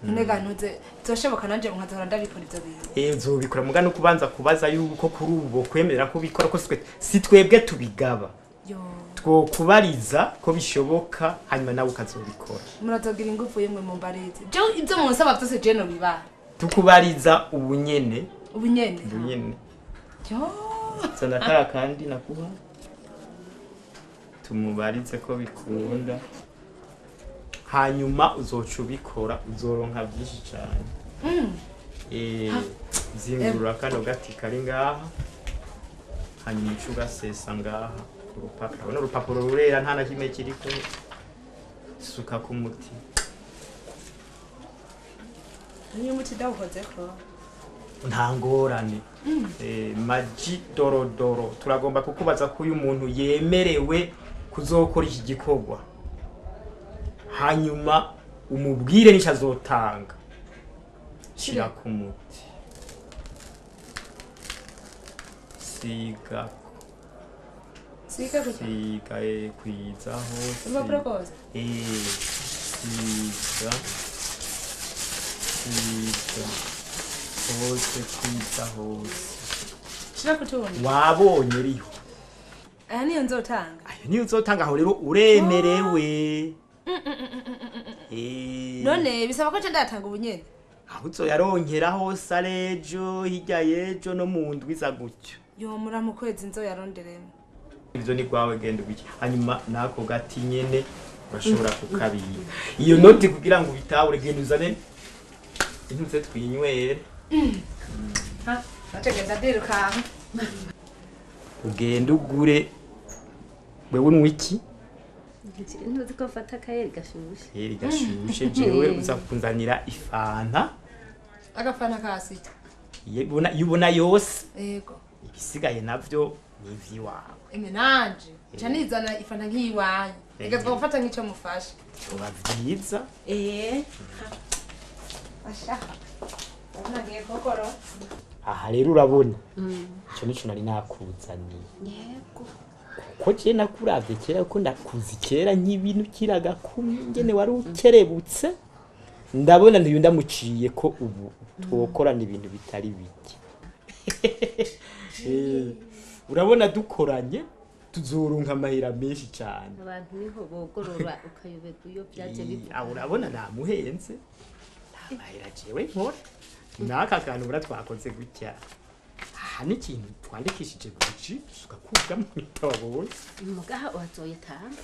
S11: Nega ntuze zoshoboka nanje nkazora ndabikora ivyo bintu.
S5: Nzobikora muga no kubanza kubaza yuko kuri ubu kwemerera ko bikora ko si twebwe tubigaba.
S11: Yo.
S5: Twokubariza ko bishoboka hanyuma nawe ukazobikora.
S11: Murazogira ingufu yemwe mumbarize. Je ivyo munsaba byose je no biba.
S5: Tukubariza ubunyene.
S11: Ubunyene.
S5: Ubunyene.
S11: Yo.
S5: Sana kara kandi nakuha. Tumubarize ko bikunda. Hanyuma uzoca ubikora uzoronka byinshi cyane. Zingurura kano gati kari ngaha. Hanyuma uca ugasesa ngaha ku rupapuro. Urabona urupapuro rurera nta na kimwe kiriko. Suka ku muti.
S11: Niyo muti dawukozeko.
S5: Nta ngorane. Maji dorodoro. Turagomba kukubaza ko uyu muntu yemerewe
S9: kuzokora iki gikorwa hanyuma umubwire n'icyo azotanga shira ku muti siga
S11: siga
S9: siga kwiza hose siga siga hose kwiza hose
S11: shira kutundi
S9: wabonye riho
S11: aya niyo nzotanga
S9: ayo niyo nzotanga aho rero uremerewe
S11: none bisaba ko ndatanga ubunyene
S9: aho uzoyaronkera hose arejo hirya yejo no mu ndwi za gutyo
S11: yo mura mu kwezi nzoyaronderemo
S9: ivyo ni gwawe genda ubiki hanyuma nako gati nyene urashobora kukabika iyo noti kugira ngo ubitahure genda uzane intuze twinywere
S11: ha nacegenda ndirukanka
S9: ugenda ugure wewe unywa iki
S4: ntuzi ko mfata akayeri gashushe
S9: akayeri gashushe jewe uza kunzanira ifanta
S11: agafanta kasita
S9: iyo ubona yose
S11: yego
S9: ibisigaye navyo ni ivy'iwawe
S11: eme nanje nca nizana ifanta nk'iyiwanyu reka gufata nk'ico mufasha
S9: vyoba vyiza
S11: asha nagiye kokoro
S9: aha rero urabona ico nico nari nakuzaniye
S4: yego
S9: kuko je nakuravye kera ko ndakuzi kera nk'ibintu kiraga kumwe ngene wari ukerebutse ndabona ntiyo ndamuciye ko ubu twokorana ibintu bitari bike urabona dukoranye tuzurunka amahera menshi cyane
S4: abantu niho bogorora ukayoberwa iyo byaje bivuga
S9: urabona namuhenze amahera jewe nkora n'aka kantu bura twakoze gutya aha ni ikintu twandikishije buji tugakuramo ibitabo
S4: mugaha wazoyatanga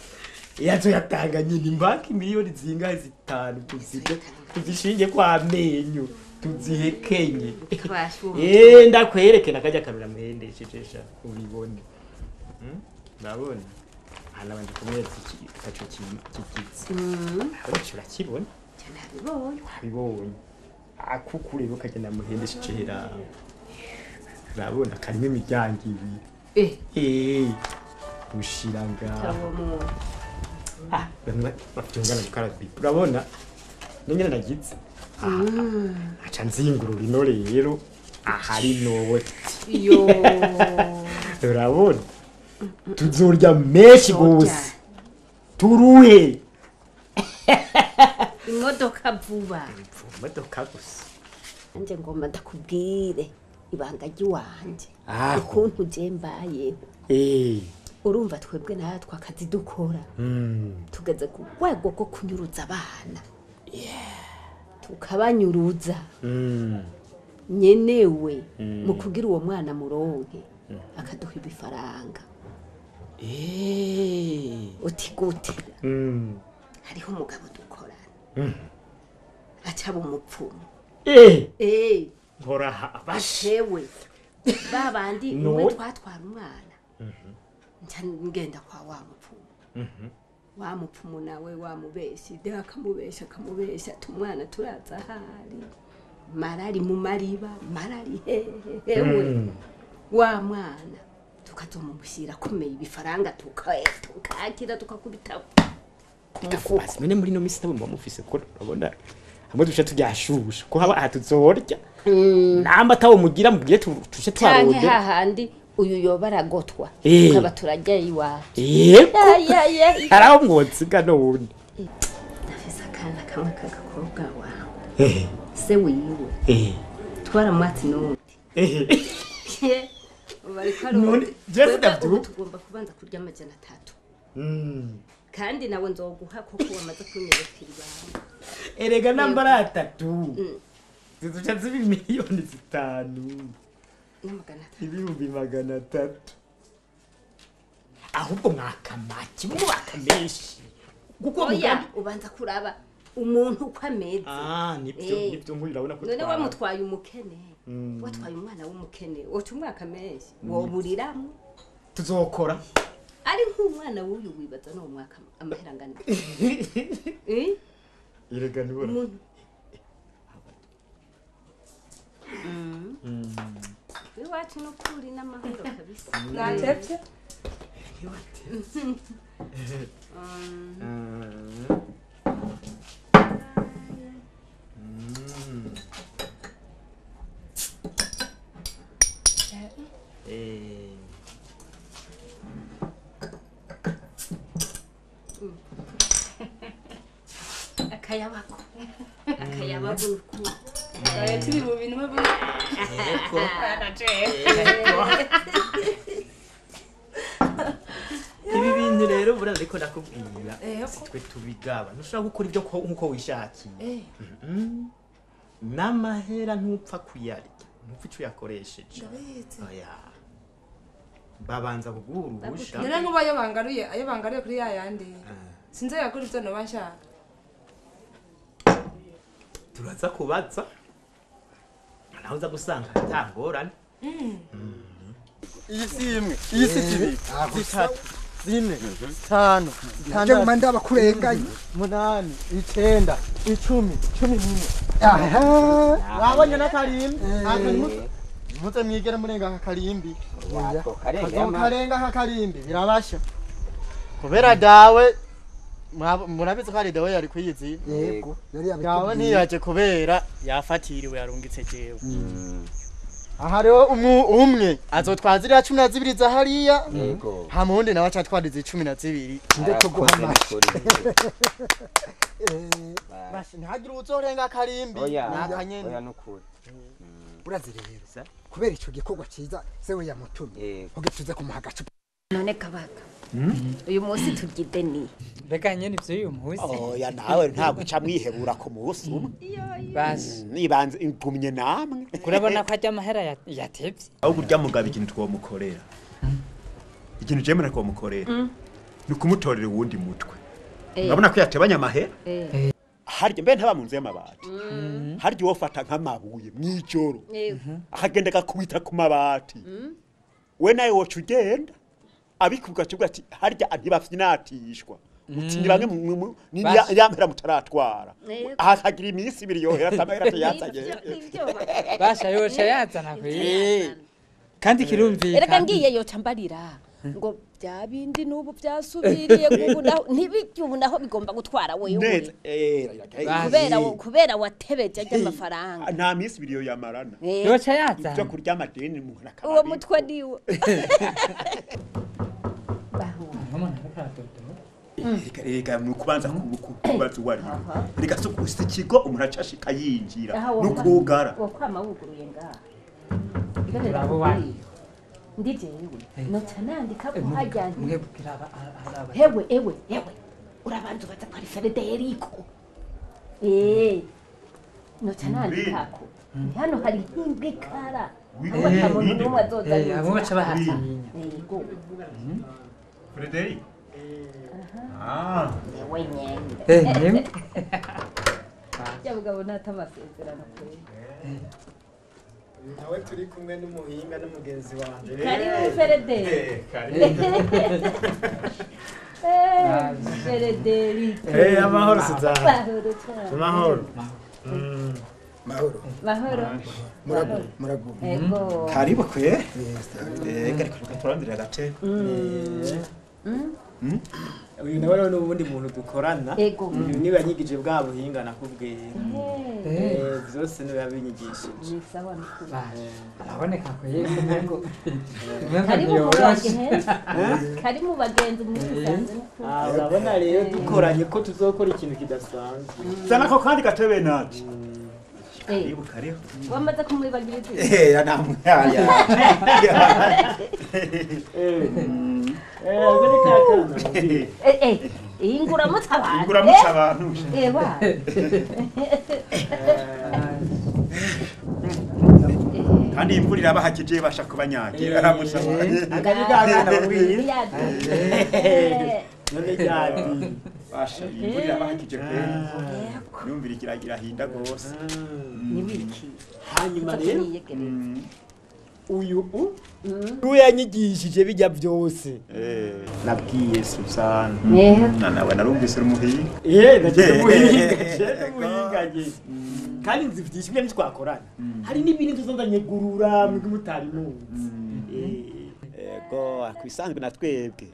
S9: yazoyatanga nyine imbaka miliyoni zingahe zitanu tuzishinge kwa amenyo tuzihekenye ndakwereke nakajya karura muhendeshejesha ubibone ndabona hano abandi kumwereka ikaco kigitse aho urakibona wabibonye akukureba ukagenda muhendesheje hera urabona karimo imiryango ibiri ushira ngaho bamwe bavyungana gukaraba urabona ningene nagize aca nzingurura ino rero ahari noti urabona tuzorya menshi gose turuhe
S4: imodoka vuba
S9: imodoka gusa
S4: nanje ngomba ndakubwire ibanga ry'iwanje ukuntu je mbayeho urumva twebwe natwe akazi dukora tugeze ku rwego rwo kunyuruza abana tukabanyuruza nyenewe mu kugira uwo mwana muronke akaduha ibifaranga uti gute hariho umugabo dukorana acaba umupfumu
S9: nkora
S4: abashewe babandi umwe twatwara umwana nca ngenda kwa wa mupfumu wa mupfumu nawe wamubesha ide akamubesha akamubesha ati umwana turaza ahari marari mu mariba marari hewe wa mwana tukazomumushyira akomeye ibifaranga tukakira tukakubita
S9: basi mene muri no misi nabo muba mufise ko urabona hamwe duce turyashusha ko haba aha tuzorya namba atawo mugira mubwire tuce twarode
S4: canke hahandi uyu yoba aragotwa tukaba turajya iwacu
S9: yego haraho mwonsiga none
S4: ndafise akana kamwe k'agakobwa wawe se wiwe twaramwatsi n'undi
S9: none jewe ndavyuka
S4: tugomba kubanza kurya 300 kandi nawe nzoguha koko wamaze kunyereka ibanga
S9: erega nambara atatu zizoca ziba miliyoni 5 n'ibihumbi 300 ahubwo mwakamaki mwubaka menshi
S4: kuko oya ubanza kuraba umuntu uko ameze
S9: nibyo nibyo nkuri urabona ko
S4: none wamutwaye umukene watwaye umwana w'umukene woca umwaka menshi woburiramo
S9: tuzokora
S4: ari nk'umwana w'uyu wibaza no mwaka amahera angana
S9: erega nibona
S4: iwacu n'ukuri n'amahoro kabisa
S11: natevye
S4: Akayabako. Akayabako.
S11: Turi mu bintu mwe.
S9: Ibi bintu rero buraza ariko ndakubwira twe tubigaba ntushobora gukora ibyo nkuko wishakiye. N'amahera ntupfa kuyarya ntupfa icyo uyakoresheje. Oya. Babanza kuguha uruhusha.
S11: None nkuba ayo bangaruye kuri ya yandi. Sinzi yakora ibyo noba nshaka.
S9: Turaza kubaza naho uza gusanga nta ngorane.
S10: Iyi si imwe, iyi si zibiri, zitatu, zine, zitanu, zitandatu,
S7: ndaba kurenganye,
S10: 8, 9, 10, 11. Aha, wabonye n'akarimbi, muze mwigere murenga aka karimbi. Karenga aka karimbi birabasha. Kubera dawe murabizi ko ari dawe yari kwiyizi.
S7: Yego, yari
S10: yabitubwiye. Dawe ntiyaje kubera yafatiriwe yarungitse jewe. Aha rero umwe azotwaza iriya 12 za hariya. Hama uwundi nawe acatwariza 12.
S7: Ndetse guha amashi.
S10: Basha ntihagire uwuzorenga akarimbi. Nakanyene.
S8: Oya nukuri.
S7: Urazi rero kubera ico gikorwa ciza sewe yamutumye ugicuze kumuha agacupa.
S4: None kabaka uyu munsi tubyide ni
S6: reka nyene ivyo uyu munsi.
S1: Oya nawe ntabwo uca mwihebura ku munsi umwe.
S6: Basi
S1: nibanze igumye namwe.
S6: Kurabona ko ajya amahera yatevye.
S5: Aho burya mugaba ikintu twomukorera. Ikintu je mena twomukorera. Ni kumutorera uwundi mutwe. Urabona ko yatebanya amahera?
S1: Harya mbe ntaba munzu y'amabati. Harya wofata nk'amabuye mwijoro. Akagenda gakubita ku mabati. We nawe woca ugenda. Abikuvuga cyubwa ati harya ntibafyinatishwa. Uti nibange yampera mutaratwara. Ahagira iminsi ibiri yohera atamahera atayazanye.
S6: Basha yosha yazana kwe. Kandi kirumvikana.
S4: Erega ngiye yoca mbarira ngo bya bindi nubu byasubiriye kubu naho ntibijye ubu naho bigomba gutwara wewe. Kubera watebeje ajya amafaranga.
S1: Nta minsi ibiri yo yamarana.
S6: Yoca yazana.
S1: Ibyo kurya amadeni mu nka.
S4: Uwo mutwe niwo.
S1: Reka nukubanza kubaza uwari. Reka si ikigo umuntu acashika yinjira nukugara.
S4: Wokwama wuguruye ngaha. Ndi jewe noca nandika ko hajyanye.
S6: Mwebwira araba.
S4: Hewe ewe ewe. Urabanza ubaza ko ari Federico. Noca nandika ko. Hano hari nk'imbwa ikara. Abo
S6: baca bahatinya.
S4: Yego.
S5: Federico. Ah.
S4: Ewe nyene.
S6: Eh,
S4: ya mugabo nata amasezerano kwe.
S10: Nawe turi kumwe n'umuhinga n'umugenzi wanje.
S4: Karibu Frederic.
S5: Karibu.
S4: Frederic.
S10: Amahoro Suzanne.
S4: Amahoro cyane.
S10: Amahoro.
S7: Mahoro.
S4: Mahoro.
S7: Murago, murago.
S4: Ego.
S5: Karibu kwe. Ariko turandira agate.
S9: Uyu nawe rero n'ubundi muntu dukorana. Uyu niwe yanyigije bwa buhinga nakubwiye. Byose niwe yabinyigishije.
S4: Ni sawa nukuri.
S6: Araboneka ko yego ngo.
S4: Karibu mu bagenzi. Karibu bagenzi muri rusanze nukuri.
S9: Urabona rero dukoranye ko tuzokora ikintu kidasanzwe.
S1: Zana ko kandi gatebe naje.
S5: Karibu karibu.
S4: Wamaze kumwibagira izina.
S1: Namwaya.
S4: Inguramutsa abantu.
S5: Inguramutsa abantu.
S4: Ewa.
S5: Kandi imvura irabahakije basha kubanyagira aramutsa.
S9: Akabi gakana babwira. None cyane.
S5: Basha imvura irabahakije pe. Numvira ikiragira hinda gose.
S4: Nibiki.
S9: Hanyuma rero uyu yanyigishije bijya byose.
S5: Nabwiye Suzanne. Nawe narumvise uri umuhinga.
S9: Nagiye umuhinga. Kandi nzi byinshi bya ntitwakorana. Hari n'ibindi tuzazanye gurura mwige mutari muzi.
S13: Ego kwisanzwe na twebwe.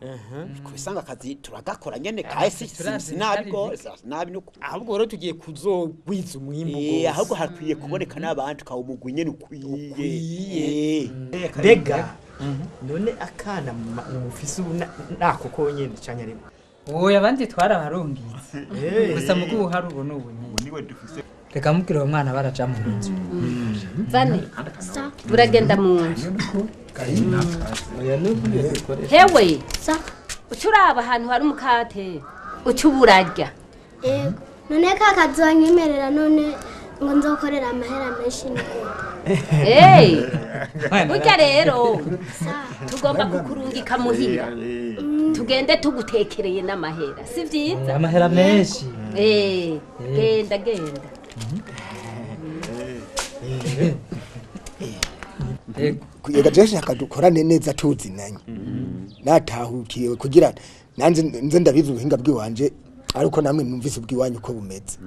S13: Kwisanga akazi turagakora nyene kahise sinabi go nabi nuko.
S9: Ahubwo rero tugiye kuzogwiza umwimbu
S13: gose. Ahubwo hakwiye kuboneka n'abantu kawumugwi nyene ukwiye.
S9: Mbega none akana mufise ubu nako konyene canya rimwe.
S6: Oya abandi twarabarungitse. Gusa mugu uhari ubu n'ubu nyene.
S5: Niwe dufise.
S6: Reka mubwire uwo mwana baraja mu nzu.
S4: Vane. Uragenda mu nzu. Hewe. Ucuraba ahantu hari umukate. Ucuburarya.
S3: Yego. None kakazonyemerera none ngo nzokorera amahera menshi ni gute?
S4: Hey! Burya rero tugomba kukurungika muhira. Tugende tugutekereye n'amahera. Si vyiza?
S6: Amahera menshi.
S4: Genda genda.
S14: Yega jeshi akadukorane neza tuzinanye. Natahukiye kugira nanze nze ndabivuga ubuhinga bwiwanje ariko namwe numvise ubwiwanyu ko bumeze.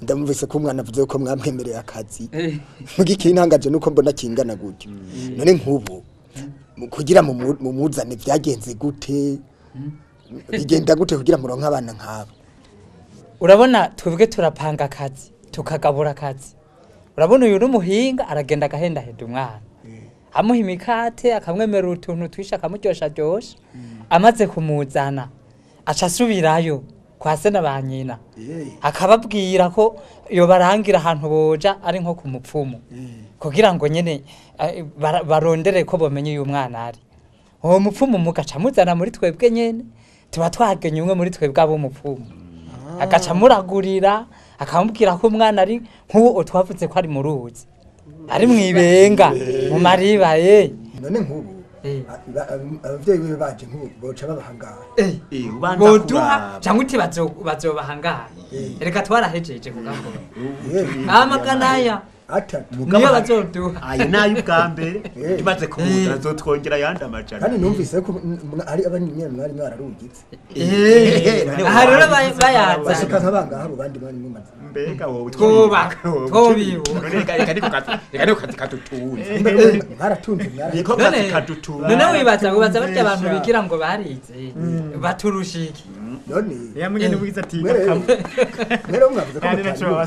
S14: Ndamuvise ko umwana avuze ko mwamwemereye akazi. Mugiki intangaje nuko mbona kingana gutyo. None nkubu kugira mumuzane byagenze gute? Bigenda gute kugira muronke abana nk'abo?
S6: Urabona twebwe turapanga akazi, tukagabura akazi. Urabona uyu n'umuhinga aragenda agahenda heda umwana. Amuha imikate akamwemerera utuntu twisha akamuryosha ryosha. Amaze kumuzana aca asubirayo kwa se na ba nyina. Akababwira ko yobarangira ahantu boja ari nko ku mupfumu. Kugira ngo nyene barondere ko bomenye uyu mwana ari. Uwo mupfumu mugaca muzana muri twebwe nyene tuba twagenye umwe muri twebwe abo mupfumu. Agaca muragurira akamubwira ko umwana ari nk'uwo twavuze ko ari mu ruzi. Ari mwibenga mu mariba
S14: None nk'ubu abavyeyi biwe baje nk'ubu boca babahangara.
S6: Boduha cyangwa uti bazobahangara. Reka twarahejeje kugakora. Amaganaya
S14: atatu
S6: niyo bazoduha.
S5: Ayo nayo ubwa mbere tumaze kumuzana azotwongera ayandi amajana.
S14: Kandi numvise ko ari abanyene mwari mwararungitse.
S6: Aha rero bayaza.
S14: Bashika nk'abangaha abo bandi mwari mumaze.
S5: Mbega wowe
S6: twubaka twobibuka.
S5: Reka niko kazi reka niko kazi kadutunze.
S14: Mwaratunze
S5: niko kazi kadutunze.
S6: None wibaza barya abantu bigira ngo barize baturusha iki?
S14: None
S9: ya munyene bwiza ati
S14: mwere mwavuze ko mutarimo.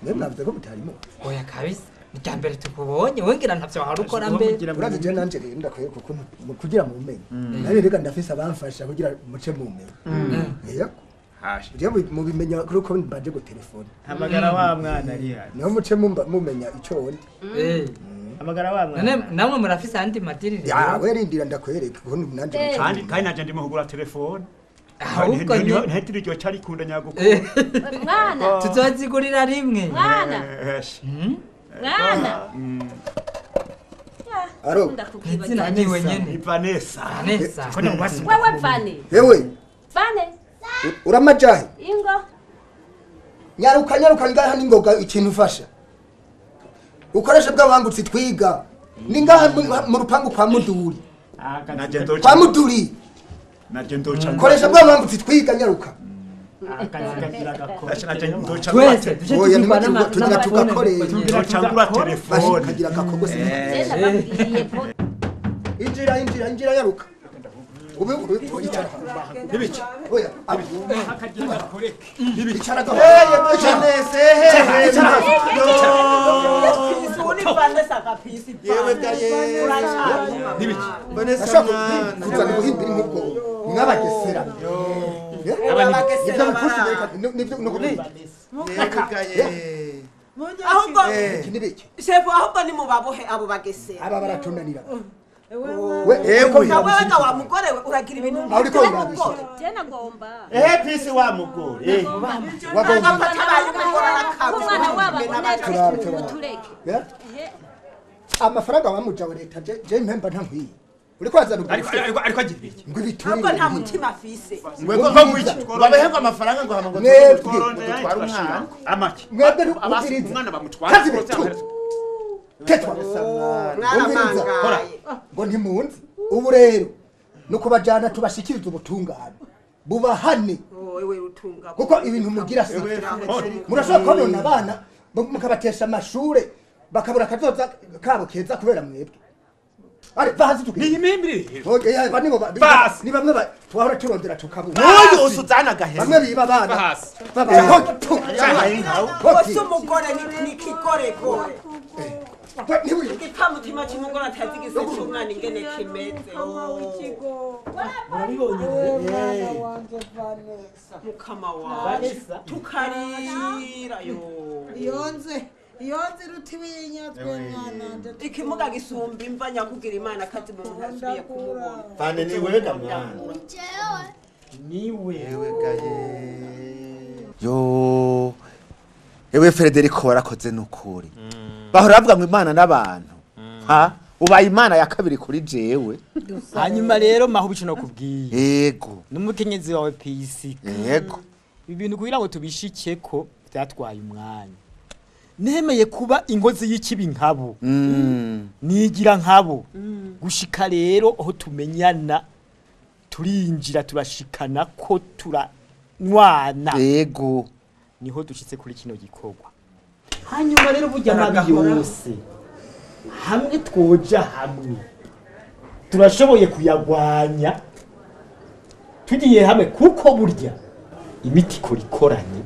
S14: Mwe mwavuze ko mutarimo.
S6: Oya kabisa ni mbere tukubonye wongira ntavyo wari ukora mbere.
S14: Urazi je nanje rero ndakwiye kuko kugira mu menye. Nari reka ndafise abamfasha kugira muce mu menye. Yego. Je mubimenya kuri uko mbaje go telefone.
S9: Hamagara wa mwana ari hano.
S14: Niho muce mumenya ico ndi.
S9: Hamagara wa mwana.
S6: None namwe murafise andi madirire.
S14: Ya we rindira ndakwereka kuko nanje
S5: kandi nanje ndimo kugura telefone.
S6: Ahubwo
S5: ntitiri ryo cari kunda nyagukuru.
S4: Mwana
S6: tuzozigurira rimwe.
S4: Mwana. Mwana.
S14: Aro.
S6: Izina ni wenyene.
S5: Ni Vanessa.
S6: Vanessa.
S4: Wewe Vane.
S14: Yewe.
S4: Vane.
S14: Uramajahe.
S4: Ingo.
S14: Nyaruka nyaruka ngaha ningoga ikintu ufasha. Ukoresha bw'abangutsi twiga. Ningaha mu rupangu kwa Muduri. Kwa Muduri. Koresha bw'abangutsi twiga nyaruka.
S6: Twese
S14: tugira tugakoresha.
S5: Tugira telefone.
S14: Kagira gakogose. Injira injira injira nyaruka. Ube icara.
S5: Nibiki.
S14: Oya,
S5: akagira gakoreke.
S14: Nibiki. Icara gaho.
S1: Yewe gaye.
S5: Nibiki.
S14: Vanessa kuzana ubuhimbiri nk'ubwo mwabagesera.
S15: Ahubwo shefu ahubwo ni mubabohe abo bagesera.
S14: Aba baratunanira.
S15: Wewe wa mugore we uragira ibintu
S4: Je nagomba.
S1: Pisi wa mugore.
S4: Umwana wabo mutureke.
S14: Amafaranga wamuja wa leta je mpemba ntankwiye. Uri kwazana
S5: ariko agira ibiki?
S14: Ngo ibiturire.
S15: Ahubwo nta mutima afise.
S1: Ngo babehemba amafaranga ngo hama ngo dutware umwana.
S5: Amaki.
S14: Mwebwe ubwiriza.
S5: Umwana bamutwara.
S14: Tetwa.
S15: Mwaramangaye.
S14: Ngo ntimunzi. Ubu rero nuko bajana tubashikiriza ubutungane. Bubahane.
S15: Wewe utunga.
S14: Kuko ibintu mugira si. Murashobora konona abana mukabatesha amashure bakabura kazoza kabo keza kubera mwebwe. Ari va hasi tugende.
S5: Ni imimbiri.
S14: Okay, ya bani ngo ni bamwe twahora turondera tukabura.
S1: N'uyu usuzana gahese.
S14: Bamwe biba abana.
S5: Va hasi.
S15: Bose umugore ni kikorekore. Igipfamutima cy'umugore atazi igise cy'umwana ingene kimeze. Mukama wawe tukarira yo.
S2: Iyonze iyonze rutiwinyazwe mwana.
S15: Ikimuga gisumba imva nyakugira Imana kazi mu muntu asubiye kumubona.
S1: Vane ni wewe mwana.
S9: Niwe.
S1: Ewe gaye. Yo. Ewe Frederico warakoze nukuri. Bahora bavuga ngo Imana n'abantu. Ha? Ubaye Imana ya kabiri kuri jewe.
S9: Hanyuma rero maho bico no kubwiye.
S1: Yego.
S9: Numukenyezi wawe Pisika.
S1: Yego.
S9: Ibi bintu kugira ngo tubishikeko byatwaye umwanya. Nemeye kuba ingozi y'ikibi nkabo. Nigira nkabo. Gushika rero aho tumenyana turinjira turashikana ko turanywana.
S1: Yego.
S9: Niho dushitse kuri kino gikorwa. Hanyuma rero burya mabi yose hamwe twoja hamwe turashoboye kuyagwanya tugiye hamwe kuko burya imiti ikora ikoranye.